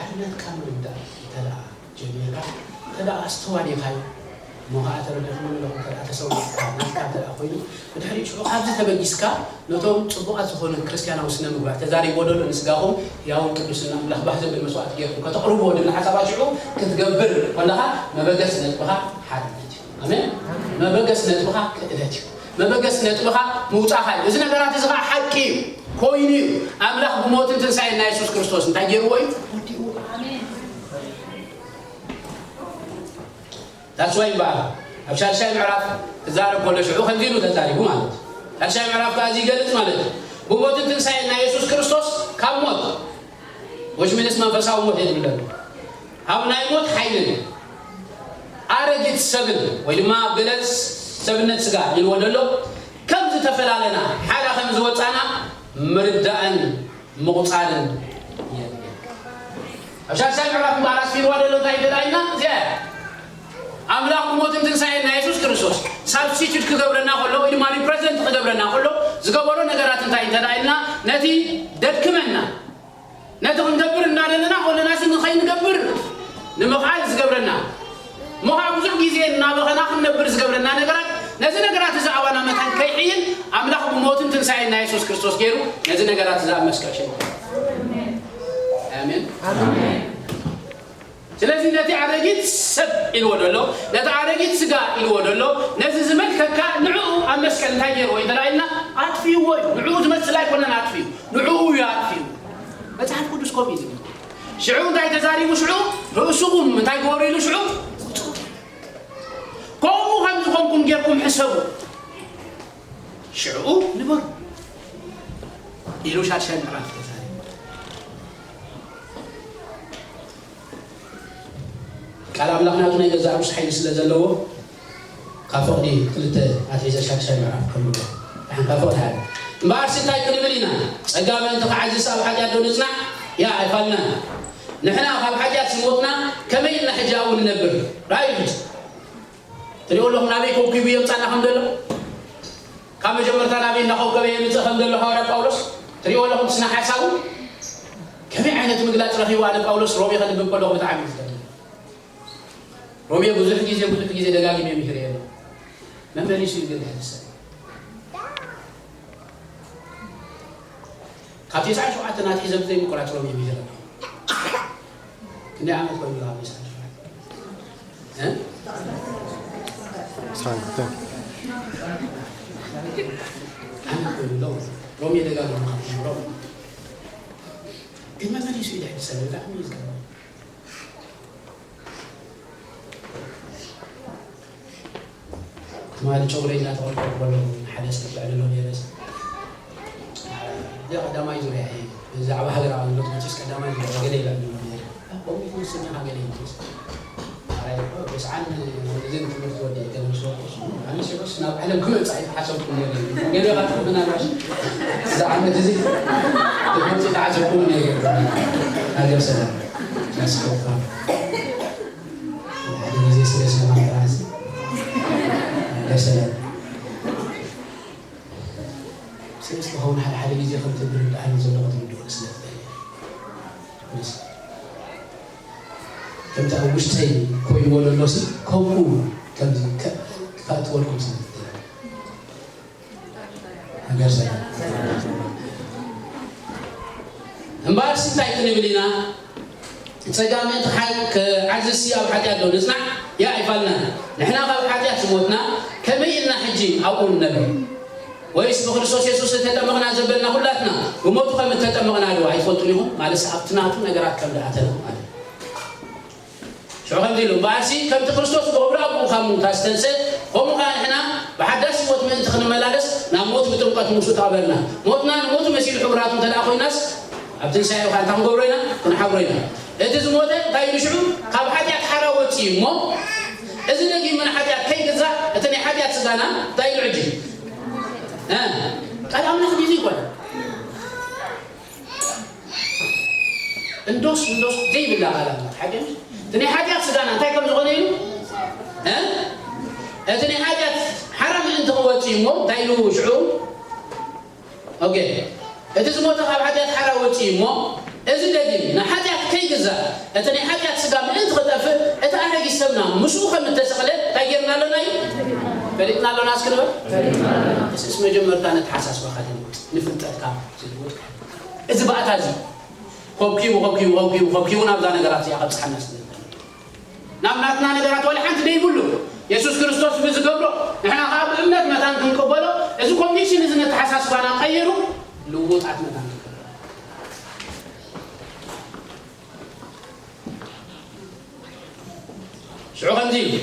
ሓርነትካ ምርዳእ እንተ ደኣ ጀሚርካ፣ እንተ ደኣ ኣስተዋዲኻዮ፣ እሞ ኸዓ ተረዲእኩም ኣለኹም፣ እንተ ደኣ ተሰዊእካ፣ ናትካ እንተ ደኣ ኮይኑ፣ ብድሕሪኡ ሽዑ ካብዚ ተበጊስካ፣ ነቶም ጽቡቓት ዝኾኑ ክርስትያናዊ ስነ ምግባር ተዛሪብዎ ደሎ ንስጋኹም ህያውን ቅዱስን ንኣምላኽ ባህ ዘብል መስዋእቲ ጌርኩም ከተቕርብዎ ድብል ሓሳባት ሽዑ ክትገብር ከለኻ፣ መበገሲ ነጥብኻ ሓርነት እዩ። ኣሜን። መበገሲ ነጥብኻ ክእለት እዩ። መበገሲ ነጥብኻ ምውጻእኻ እዩ። እዚ ነገራት እዚ ኸዓ ሓቂ እዩ፣ ኮይኑ እዩ። ኣምላኽ ብሞትን ትንሳኤን ናይ የሱስ ክርስቶስ እንታይ ገይርዎ እዩ? ወዲእዎ። ኣሜን። That's why እምበኣር ኣብ ሻድሻይ ምዕራፍ ክዛረብ ከሎ ሽዑ ከምዚ ኢሉ ተዛሪቡ ማለት እዩ። ሻድሻይ ምዕራፍ ከኣ እዚ ይገልጽ ማለት እዩ። ብሞትን ትንሳኤን ናይ የሱስ ክርስቶስ ካብ ሞት፣ which means መንፈሳዊ ሞት የድሊ ኣሎ። ካብ ናይ ሞት ሓይልን ኣረጊት ሰብን ወይ ድማ ገለ ሰብነት ስጋ ኢልዎ ዘሎ ከም ዝተፈላለና፣ ሓራ ከም ዝወጻና ምርዳእን ምቑጻርን የድልየካ። ኣብ ሻድሻይ ምዕራፍ እምበኣር ኣስፊርዋ ዘሎ እንታይ እዩ ተላኢልና? እዚኣ እያ። ኣምላኽ ብሞትን ትንሳኤን ናይ የሱስ ክርስቶስ ሳብስቲቱት ክገብረና ከሎ ወይ ድማ ሪፕረዘንት ክገብረና ከሎ ዝገበሮ ነገራት እንታይ እንተ ደኣ ኢልና፣ ነቲ ደድክመና፣ ነቲ ክንገብር እናደለና ኮለናሲ ንኸይንገብር ንምኽኣል ዝገብረና፣ እሞ ኸዓ ብዙሕ ግዜ እናበኸና ክንነብር ዝገብረና ነገራት፣ ነዚ ነገራት እዚ ኣባና መታን ከይሕይል ኣምላኽ ብሞትን ትንሳኤን ናይ የሱስ ክርስቶስ ገይሩ ነዚ ነገራት እዚ ኣብ መስቀል ሸይጡ። ኣሜን። ኣሜን። ስለዚ ነቲ ኣረጊት ሰብ ኢልዎ ደሎ፣ ነቲ ኣረጊት ስጋ ኢልዎ ደሎ፣ ነዚ ዝመልከካ ንዕኡ ኣብ መስቀል እንታይ ገይርዎ እዩ ተላኢልና? ኣጥፊእዎ እዩ። ንዕኡ ዝመስል ኣይኮነን ኣጥፊኡ፣ ንዕኡ እዩ ኣጥፊኡ። መጽሓፍ ቅዱስ ከምኡ እዩ ዝብል። ሽዑ እንታይ ተዛሪቡ? ሽዑ ርእስኹም እንታይ ግበሩ ኢሉ? ሽዑ ከምኡ ከም ዝኾንኩም ጌርኩም ሕሰቡ፣ ሽዑ ንበሩ ኢሉ ሻድሻይ ምዕራፍ ተዛሪቡ። ቃል ኣምላኽ ናቱ ናይ ገዛእ ርእሱ ሓይሊ ስለ ዘለዎ፣ ካብ ፍቕዲ ክልተ ኣትሒዘ ሻድሻይ ምዕራፍ ከንብቦ። ደሓን ካብ ፍቕዲ ሓደ። እምበኣርሲ እንታይ ክንብል ኢና? ጸጋ ምእንቲ ክዓዝስ ኣብ ሓጢኣት ዶ ንጽናዕ? ያ፣ ኣይፋልናን። ንሕና ካብ ሓጢኣት ዝሞትና ከመይ ኢልና ሕጂ ኣብኡ ንነብር? ራእዩ ሕጂ። ትሪኦ ኣለኹም ናበይ ኮብኪቡ የምጻና ከም ዘሎ? ካብ መጀመርታ ናበይ እናኾብከበ የምጽእ ከም ዘሎ ሃዋርያ ጳውሎስ ትሪኦ ኣለኹም? እቲ ስነ ሓሳቡ ከመይ ዓይነት ምግላጽ ረኺቡ? ኣነ ጳውሎስ ሮሜ ከንብብ ከለኹ ብጣዕሚ እዩ ዝገርም። ሮሜ ብዙሕ ግዜ፣ ብዙሕ ግዜ ደጋጊመ ምሂረዮ ኣለኹ። መመሊሱ እዩ ግን ሕድሰ። ካብ ተስዓን ሸውዓተን ኣትሒዘ ብዘይ ምቁራጽ ሮሜ ምሂረ ኣለኹ። ክንደይ ዓመት ኮይኑ ካብ ተስዓን ሸውዓተን? እ? ዓስራን ክልተን። ዓመት ኮይኑ ኣሎ። ሮሜ ደጋጊመ ካብ ምሂሮ። ግን መመሊሱ እዩ ድሕሪ ሰብ ብጣዕሚ እዩ ዝገርም። ትማሊ ጨጉረይ እናተቐርቀርኩ ከለኹ ሓደ ሰብ ይዕልሎ ነይረ። እዚ ቀዳማይ ዙርያ እዩ። ብዛዕባ ሃገራዊ ኣገልግሎት መቸስ ቀዳማይ ዙርያ ገለ ይብለኒ ነይረ። ከምኡ ይመስል ኢኻ ገለ ይመስል። ብስዓን እዚ ትምህርቲ ወዲእ ገለ ምስ ወቅሱ ኣነ ሽዑስ ናብ ዓለም ክመጽእ ኣይተሓሰብኩ ነይሩ። ገለ ካብቲ ምናልባሽ እዚ ዓመት እዚ ትምህርቲ ተዓዘብኩ ነይሩ። ሃገር ሰላም ያስከፋ። ሓደ ግዜ ስለ ሰላም ጥራይ ሃገር ሰላም ስለ ዝኸውን ሓደ ሓደ ግዜ ከምቲ ዝርድኣኒ ዘሎ ክትርድኡኒ ስለ ዝደሊ። ከምቲ ኣብ ውሽጠይ ኮይንዎ ዘሎሲ ከምኡ ከምዚ ከ-፣ ከእትወልኩም ስለ ዝደሊ። ሃገር ሰላም። እምበኣርሲ እንታይ ክንብል ኢና? ጸጋ ምእንቲ ሓ-፣ ክዓዝዝሲ ኣብ ሓጢኣት ዶ ንጽናዕ? ያ ኣይፋልናን። ንሕና ካብ ሓጢኣት ዝሞትና ከመይ ኢልና ሕጂ ኣብኡ ንነብር? ወይስ ብክርስቶስ የሱስ እተጠመቕና ዘበልና ኩላትና ብሞቱ ከም እተጠመቕና ዶ ኣይትፈልጡን ኢኹም? ማለትሲ ኣብቲ ናቱ ነገራት ከም ዝኣተና ማለት እዩ። ሽዑ ከምዚ ኢሉ፣ እምበኣርሲ ከምቲ ክርስቶስ ብኽብሪ ኣቦኡ ካብ ምዉታት ዝተንስአ፣ ከምኡ ኸኣ ንሕና ብሓዳስ ህይወት ምእንቲ ክንመላለስ ናብ ሞት ብጥምቀት ምስኡ ተቐበርና። ሞትና ንሞቱ መሲሉ ሕቡራት እንተ ደኣ ኮይናስ፣ ኣብ ትንሳኤኡ ኸኣ እንታይ ክንገብሮ ኢና? ክንሓብሮ ኢና። እቲ ዝሞተ እንታይ ኢሉ ሽዑ? ካብ ሓጢኣት ሓራ ወጺኡ እሞ፣ እዚ ደጊሙ ንሓጢኣት ከይግዛእ፣ እቲ ናይ ሓጢኣት ስጋና እንታይ ኢሉ ሕጂ? እ? ቃል ኣምላኽ ድዩ ዘይኮነ? እንዶስ፣ እንዶስ ዘይብላ ቃል ኣምላኽ። ሓቂ እዩ። እቲ ናይ ሓጢኣት ስጋና እንታይ ከም ዝኾነ ኢሉ? እ? እቲ ናይ ሓጢኣት ሓራ ምእንቲ ክወጽእ እሞ፣ እንታይ ኢሉ ሽዑ? ኦኬ። እቲ ዝሞተ ካብ ሓጢኣት ሓራ ወጽኡ እሞ፣ እዚ ደጊም ንሓጢኣት ከይግዛእ፣ እቲ ናይ ሓጢኣት ስጋ ምእንቲ ክጠፍእ፣ እቲ ኣረጊት ሰብና ምስኡ ከም እተሰቕለ እንታይ ጌርና ኣሎና እዩ? ፈሊጥና ኣሎና እስኪ ንበል። እስስ መጀመርታ ነተሓሳስባኻ ትልውጥ፣ ንፍልጠትካ ትልውጥ። እዚ ባእታ እዚ ኮብኪቡ፣ ኮብኪቡ፣ ኮብኪቡ፣ ኮብኪቡ ናብዛ ነገራት እዚኣ ከብጽሓና ስለ ዝደለ። ናብ ናትና ነገራት ዋላ ሓንቲ ደይብሉ። የሱስ ክርስቶስ ብዝገብሮ፣ ንሕና ኸኣ ብእምነት መታን ክንቅበሎ፣ እዚ ኮንቪክሽን እዚ ነተሓሳስባና ቀይሩ፣ ልውውጣት መታን ክንገብር። ሽዑ ከምዚ ኢሉ፣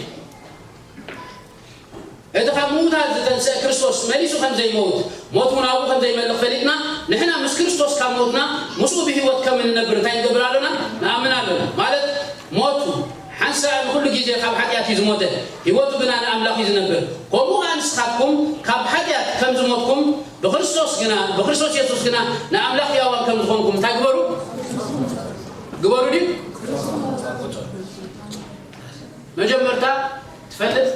እቲ ካብ ምዉታት ዝተንስአ ክርስቶስ መሊሱ ከም ዘይመውት፣ ሞት እውን ኣብኡ ከም ዘይመልኽ ፈሊጥና፣ ንሕና ምስ ክርስቶስ ካብ ሞትና፣ ምስኡ ብህይወት ከም እንነብር እንታይ ንገብር ኣሎና? ንኣምን ኣሎና። ማለት፣ ሞቱ ሓንሳእ ንኹሉ ግዜ ካብ ሓጢኣት እዩ ዝሞተ፣ ህይወቱ ግና ንኣምላኽ እዩ ዝነብር። ከምኡ ኸኣ ንስኻትኩም ካብ ሓጢኣት ከም ዝሞትኩም፣ ብክርስቶስ ግና፣ ብክርስቶስ የሱስ ግና ንኣምላኽ ህያዋን ከም ዝኾንኩም እንታይ ግበሩ? ግበሩ ድዩ? መጀመርታ ትፈልጥ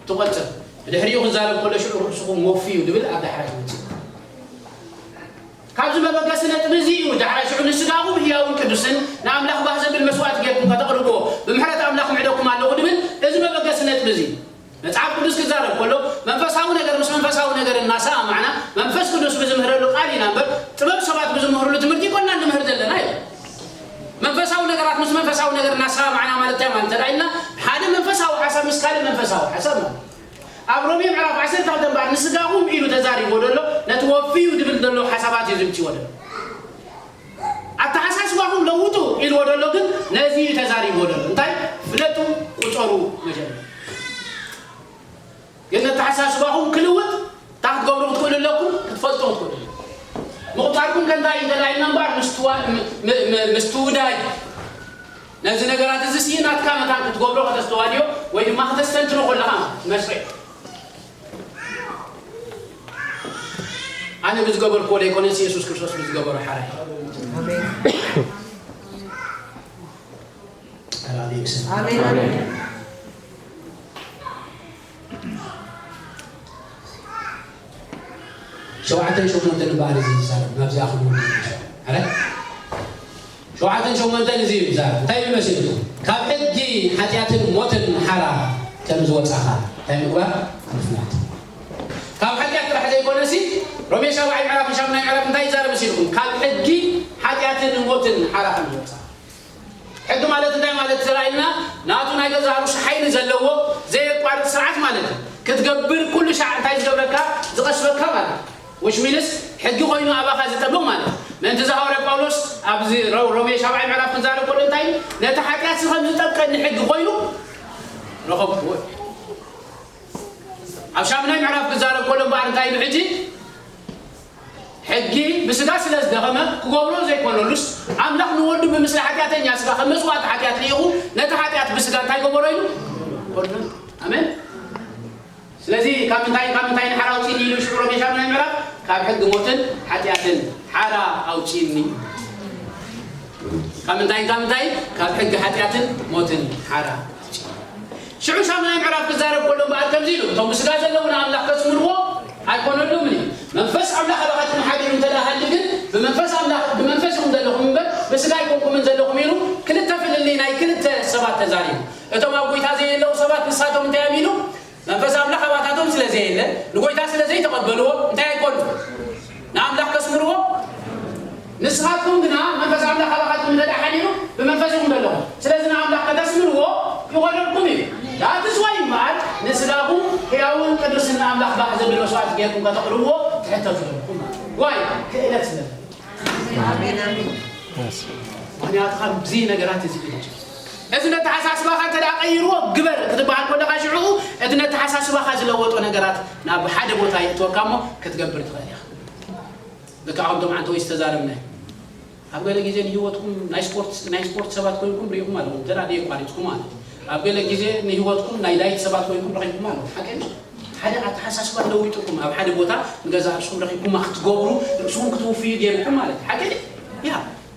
ትቖጽር። ብድሕሪኡ ክዛረብ ከሎ ሽዑ ርእስኹም ወፍዩ ድብል ኣብ ዳሕራይ ይመጽእ። ካብዚ መበገሲ ነጥቢ እዚ እዩ ዳሕራይ ሽዑ ንስጋኹም ህያውን ቅዱስን ንኣምላኽ ባህ ዘብል መስዋእቲ ጌርኩም ከተቕርብዎ ብምሕረት ኣምላኽ ምዕደኩም ኣለኹ ድብል እዚ መበገሲ ነጥቢ እዚ እዩ። መጽሓፍ ቅዱስ ክዛረብ ከሎ መንፈሳዊ ነገር ምስ መንፈሳዊ ነገር እናሰማማዕና መንፈስ ቅዱስ ብዝምህረሉ ቃል ኢና እምበር ጥበብ ሰባት ብዝምህርሉ ትምህርቲ ኣይኮንናን ንምህር ዘለና እዩ። መንፈሳዊ ነገራት ምስ መንፈሳዊ ነገር እናሰማማዕና ማለት እንታይ ማለት እንተ ኢልና ሓደ መንፈሳዊ ሓሳብ ምስ ካልእ መንፈሳዊ ሓሳብ ማለት ኣብ ሮሜ ምዕራፍ ዓሰርተ ክልተ እምበኣር ንስጋኹም ኢሉ ተዛሪብዎ ዘሎ ነቲ ወፍዩ ድብል ዘሎ ሓሳባት እዩ ዝምችዎ ዘሎ። ኣተሓሳስባኹም ለውጡ ኢልዎ ዘሎ ግን ነዚ እዩ ተዛሪብዎ ዘሎ። እንታይ? ፍለጡ፣ ቁጸሩ መጀመርያ። ግን ኣተሓሳስባኹም ክልውጥ እንታይ ክትገብሩ ክትክእሉ ኣለኩም? ክትፈልጡ ክትክእሉ ኣለኩም። ምቑጻርኩም ከ እንታይ እዩ እንተ ኢልና እምበኣር ምስትዋ-፣ ም-፣ ም-፣ ም-፣ ምስትውዳይ ነዚ ነገራት እዚ ሲ ናትካ መታን ክትገብሮ ከተስተዋድዮ ወይ ድማ ከተስተንትኖ ከለኻ መስርሕ። ኣነ ብዝገበርክዎ ዘይኮነስ የሱስ ክርስቶስ ብዝገበሮ ሓራይ። ኣሜን። ኣሜን። ሸውዓተን ሸሞንተን እምበኣር እዚ ዝዛረብ ናብዚኣ ክንወዲ ኢና። ኣረ ሸውዓተን ሸሞንተን እዚ እዩ ዝዛረብ። እንታይ እዩ መሲልኩም? ካብ ሕጊ ሓጢኣትን ሞትን ሓራ ከም ዝወጻኻ እንታይ ምግባር? ምፍላጥ። ካብ ሓጢኣት ጥራሕ ዘይኮነሲ ሮሜ ሻብዓይ ምዕራፍ ሻምናይ ምዕራፍ እንታይ ይዛረብ መሲልኩም? ካብ ሕጊ ሓጢኣትን ሞትን ሓራ ከም ዝወጻኻ። ሕጊ ማለት እንታይ ማለት ተራኢልና ናቱ ናይ ገዛእ ርእሱ ሓይሊ ዘለዎ ዘየቋርጽ ስርዓት ማለት እዩ። ክትገብር ኩሉ ሻዕ እንታይ ዝገብረካ? ዝቐስበካ ማለት እዩ። Which means ሕጊ ኮይኑ ኣባኻ ዝጠብቕ ማለት እዩ። ምእንቲ እዚ ሃዋርያ ጳውሎስ ኣብዚ ሮ-፣ ሮሜ ሻብዓይ ምዕራፍ ክዛረብ ከሎ እንታይ ኢሉ? ነቲ ሓጢኣት ከም ዝጠብቀኒ ሕጊ ኮይኑ ረኸብኩዎ። ኣብ ሻምናይ ምዕራፍ ክዛረብ ከሎ እምበኣር እንታይ ኢሉ ሕጂ? ሕጊ ብስጋ ስለ ዝደኸመ ክገብሮ ዘይኮነሉስ፣ ኣምላኽ ንወዱ ብምስሊ ሓጢኣተኛ ስጋ ከም መስዋእቲ ሓጢኣት ልኢኹ፣ ነቲ ሓጢኣት ብስጋ እንታይ ገበሮ ኢሉ? ኮነ። ኣሜን። ስለዚ ካብ ምንታይ ካብ ምንታይ ሓራ ኣውፅእኒ ኢሉ ሽዑ ሮሜ ሻምናይ ምዕራፍ ካብ ሕጊ ሞትን ሓጢኣትን ሓራ ኣውፅእኒ። ካብ ምንታይ ካብ ምንታይ ካብ ሕጊ ሓጢኣትን ሞትን ሓራ ኣውፅእኒ። ሽዑ ሻምናይ ምዕራፍ ክዛረብ ከሎ እምበኣር ከምዚ ኢሉ፣ እቶም ብስጋ ዘለዉ ንኣምላኽ ከስምርዎ ኣይኮነሎምን እዩ። መንፈስ ኣምላኽ ኣባኻትኩም ሓዲሩ እንተ ደኣ ሃሊ ግን ብመንፈስ ኣምላኽ ብመንፈስ ኢኹም ዘለኹም እምበር ብስጋ ኣይኮንኩምን ዘለኹም ኢሉ ክልተ ፍልልይ ናይ ክልተ ሰባት ተዛሪቡ። እቶም ኣብ ጎይታ ዘየለዉ ሰባት ንሳቶም እንታይ እዮም ኢሉ? መንፈስ ኣምላኽ ኣባታቶም ስለ ዘየለ ንጎይታ ስለ ዘይተቐበልዎ እንታይ ኣይኮኑ ንኣምላኽ ከስምርዎ። ንስኻትኩም ግና መንፈስ ኣምላኽ ኣባኻትኩም እንተ ደኣ ሓዲሩ ብመንፈስ ኢኹም ዘለኹም። ስለዚ ንኣምላኽ ከተስምርዎ ይኾነልኩም እዩ። ዳትስ ዋይ እምበኣር ንስጋኹም ሕያውን ቅዱስን ንኣምላኽ ባህ ዘብል መስዋእቲ ጌርኩም ከተቕርብዎ ትሕተቱ ዘለኹም ማለት እዩ። ዋይ ክእለት ስለ ዘሎ። ምክንያቱ ካብዚ ነገራት እዚ እዩ። እዚ ነተሓሳስባኻ እንተ ደኣ ቀይርዎ ግበር ክትበሃል ከለኻ ሽዑ እቲ ነተሓሳስባኻ ዝለወጦ ነገራት ናብ ሓደ ቦታ የእትወካ እሞ ክትገብር ትኽእል ኢኻ። ልክዕ ከምቶም ዓንተወይ ዝተዛረብና ኣብ ገለ ግዜ ንህይወትኩም ናይ ስፖርት ናይ ስፖርት ሰባት ኮይንኩም ርኢኹም ኣለኹም። እንተ ደኣ ደየቋሪጽኩም ማለት እዩ። ኣብ ገለ ግዜ ንህይወትኩም ናይ ዳይት ሰባት ኮይንኩም ረኺብኩም ኣለኹም። ሓቂ እዩ። ሓደ ኣተሓሳስባ ለዊጥኩም ኣብ ሓደ ቦታ ንገዛ ርእስኹም ረኺብኩማ ክትገብሩ ርእስኹም ክትውፍዩ ገይርኩም ማለት እዩ። ሓቂ ድዩ? ያ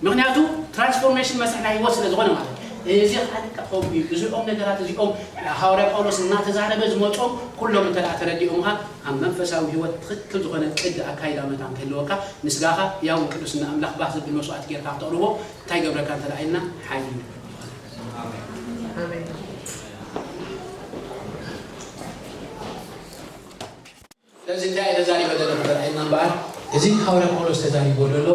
ምክንያቱ ትራንስፎርሜሽን መስርሕ ናይ ህይወት ስለ ዝኾነ ማለት እዩ። እዚ ከዓ ልክዕ ከምኡ እዩ። እዚኦም ነገራት እዚኦም ሃዋርያ ጳውሎስ እናተዛረበ ዝመጾም ኩሎም እንተ ደኣ ተረዲኦምኻ ኣብ መንፈሳዊ ህይወት ትኽክል ዝኾነ ቅዲ ኣካይዳ መታን ክህልወካ ንስጋኻ ያውን ቅዱስና ኣምላኽ ባህ ዘብል መስዋዕቲ ጌርካ ክተቕርቦ እንታይ ገብረካ እንተ ደኣ ኢልና ሓይሊ ይህበካ። ስለዚ እንታይ እየ ተዛሪበ ዘለኹ ተራእየና እምበኣር እዚ ሃዋርያ ጳውሎስ ተዛሪቦ ዘሎ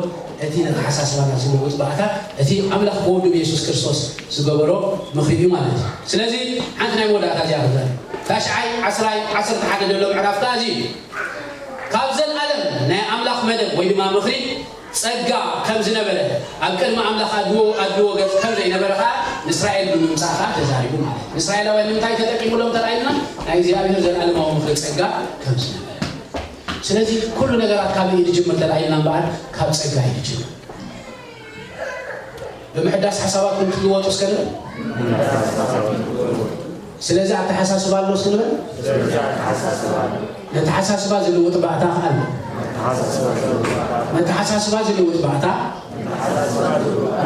እቲ ነተሓሳስባና ዝለውጥ ባእታ እቲ ኣምላኽ ብወዱ ብየሱስ ክርስቶስ ዝገበሮ ምኽሪ እዩ ማለት እዩ። ስለዚ ሓንቲ ናይ መወዳእታ እዚኣ ክዛረብ ታሽዓይ ዓስራይ ዓሰርተ ሓደ ዘሎ ምዕራፍ ከኣ እዚ እዩ። ካብ ዘልኣለም ናይ ኣምላኽ መደብ ወይ ድማ ምኽሪ ጸጋ ከም ዝነበረ ኣብ ቅድሚ ኣምላኽ ኣድዎ ኣድዎ ገጽ ከም ዘይነበረ ከኣ ንእስራኤል ብምምጻእ ከኣ ተዛሪቡ ማለት እዩ። ንእስራኤላውያን ንምንታይ ተጠቂሙሎም ተራእዩና ናይ እግዚኣብሔር ዘልኣለማዊ ምኽሪ ጸጋ ከም ዝነበረ ስለዚ ኩሉ ነገራት ካበይ ዝጅምር ተላኢልና እምበኣር ካብ ጸጋ እዩ ዝጅምር። ብምሕዳስ ሓሳባትኩም ክትልወጡ እስከ ንበል። ስለዚ ኣተሓሳስባ ኣሎ እስከ ንበል። ነተሓሳስባ ዝልውጥ ባእታ ኣሎ። ነተሓሳስባ ዝልውጥ ባእታ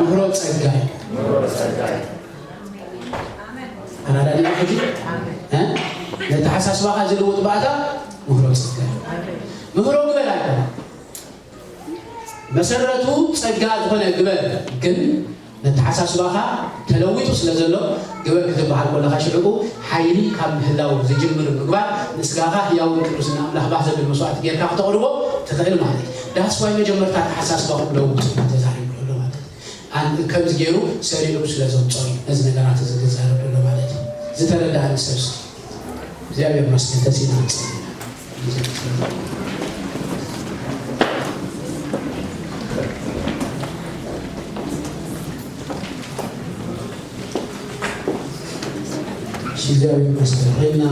ምህሮ ጸጋ እዩ። ኣራዳድና ሕጂ ነተሓሳስባኻ ዝልውጥ ባእታ ምህሮ ጸጋ እዩ። ምህሮ ግበር ኣይኮነ መሰረቱ ጸጋ ዝኾነ ግበር ግን ነተሓሳስባኻ ተለዊጡ ስለ ዘሎ ግበር ክትበሃል ከለኻ ሽዕኡ ሓይሊ ካብ ምህላው ዝጅምር ምግባር ንስጋኻ ህያውን ቅዱስን ኣምላኽ ባህ ዘብል መስዋዕቲ ጌርካ ክተቕርቦ ትኽእል ማለት እዩ። ዳስዋይ መጀመርታ ኣተሓሳስባኹም ለውጡ ተዛሪቡ ኣሎ ማለት እዩ። ከምዚ ገይሩ ሰሪዑ ስለ ዘውፅኦ እዩ ነዚ ነገራት እዚ ክዛረብ ዘሎ ማለት እዩ። ዝተረዳእኒ ሰብ እስኪ እግዚኣብሔር መስገን ተሲና እግዚኣብሔር ይመስገን ኮይና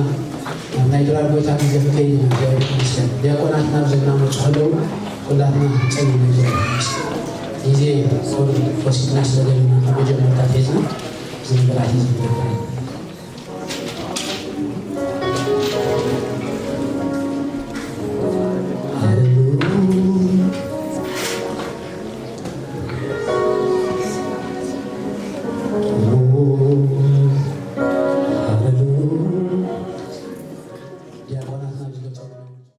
ኣብ ናይ ድራር ቦታ ግዜ ክከይድ ኢና እግዚኣብሔር ይመስገን ዲያቆናትና ብዘግና መፁ ከለዉ ኩላትና ፀኒና እግዚኣብሔር ይመስገን ግዜ ወሲድና ስለዘለና ካብ መጀመርታ ተሒዝና ዝንበራት እዩ ዝነበረ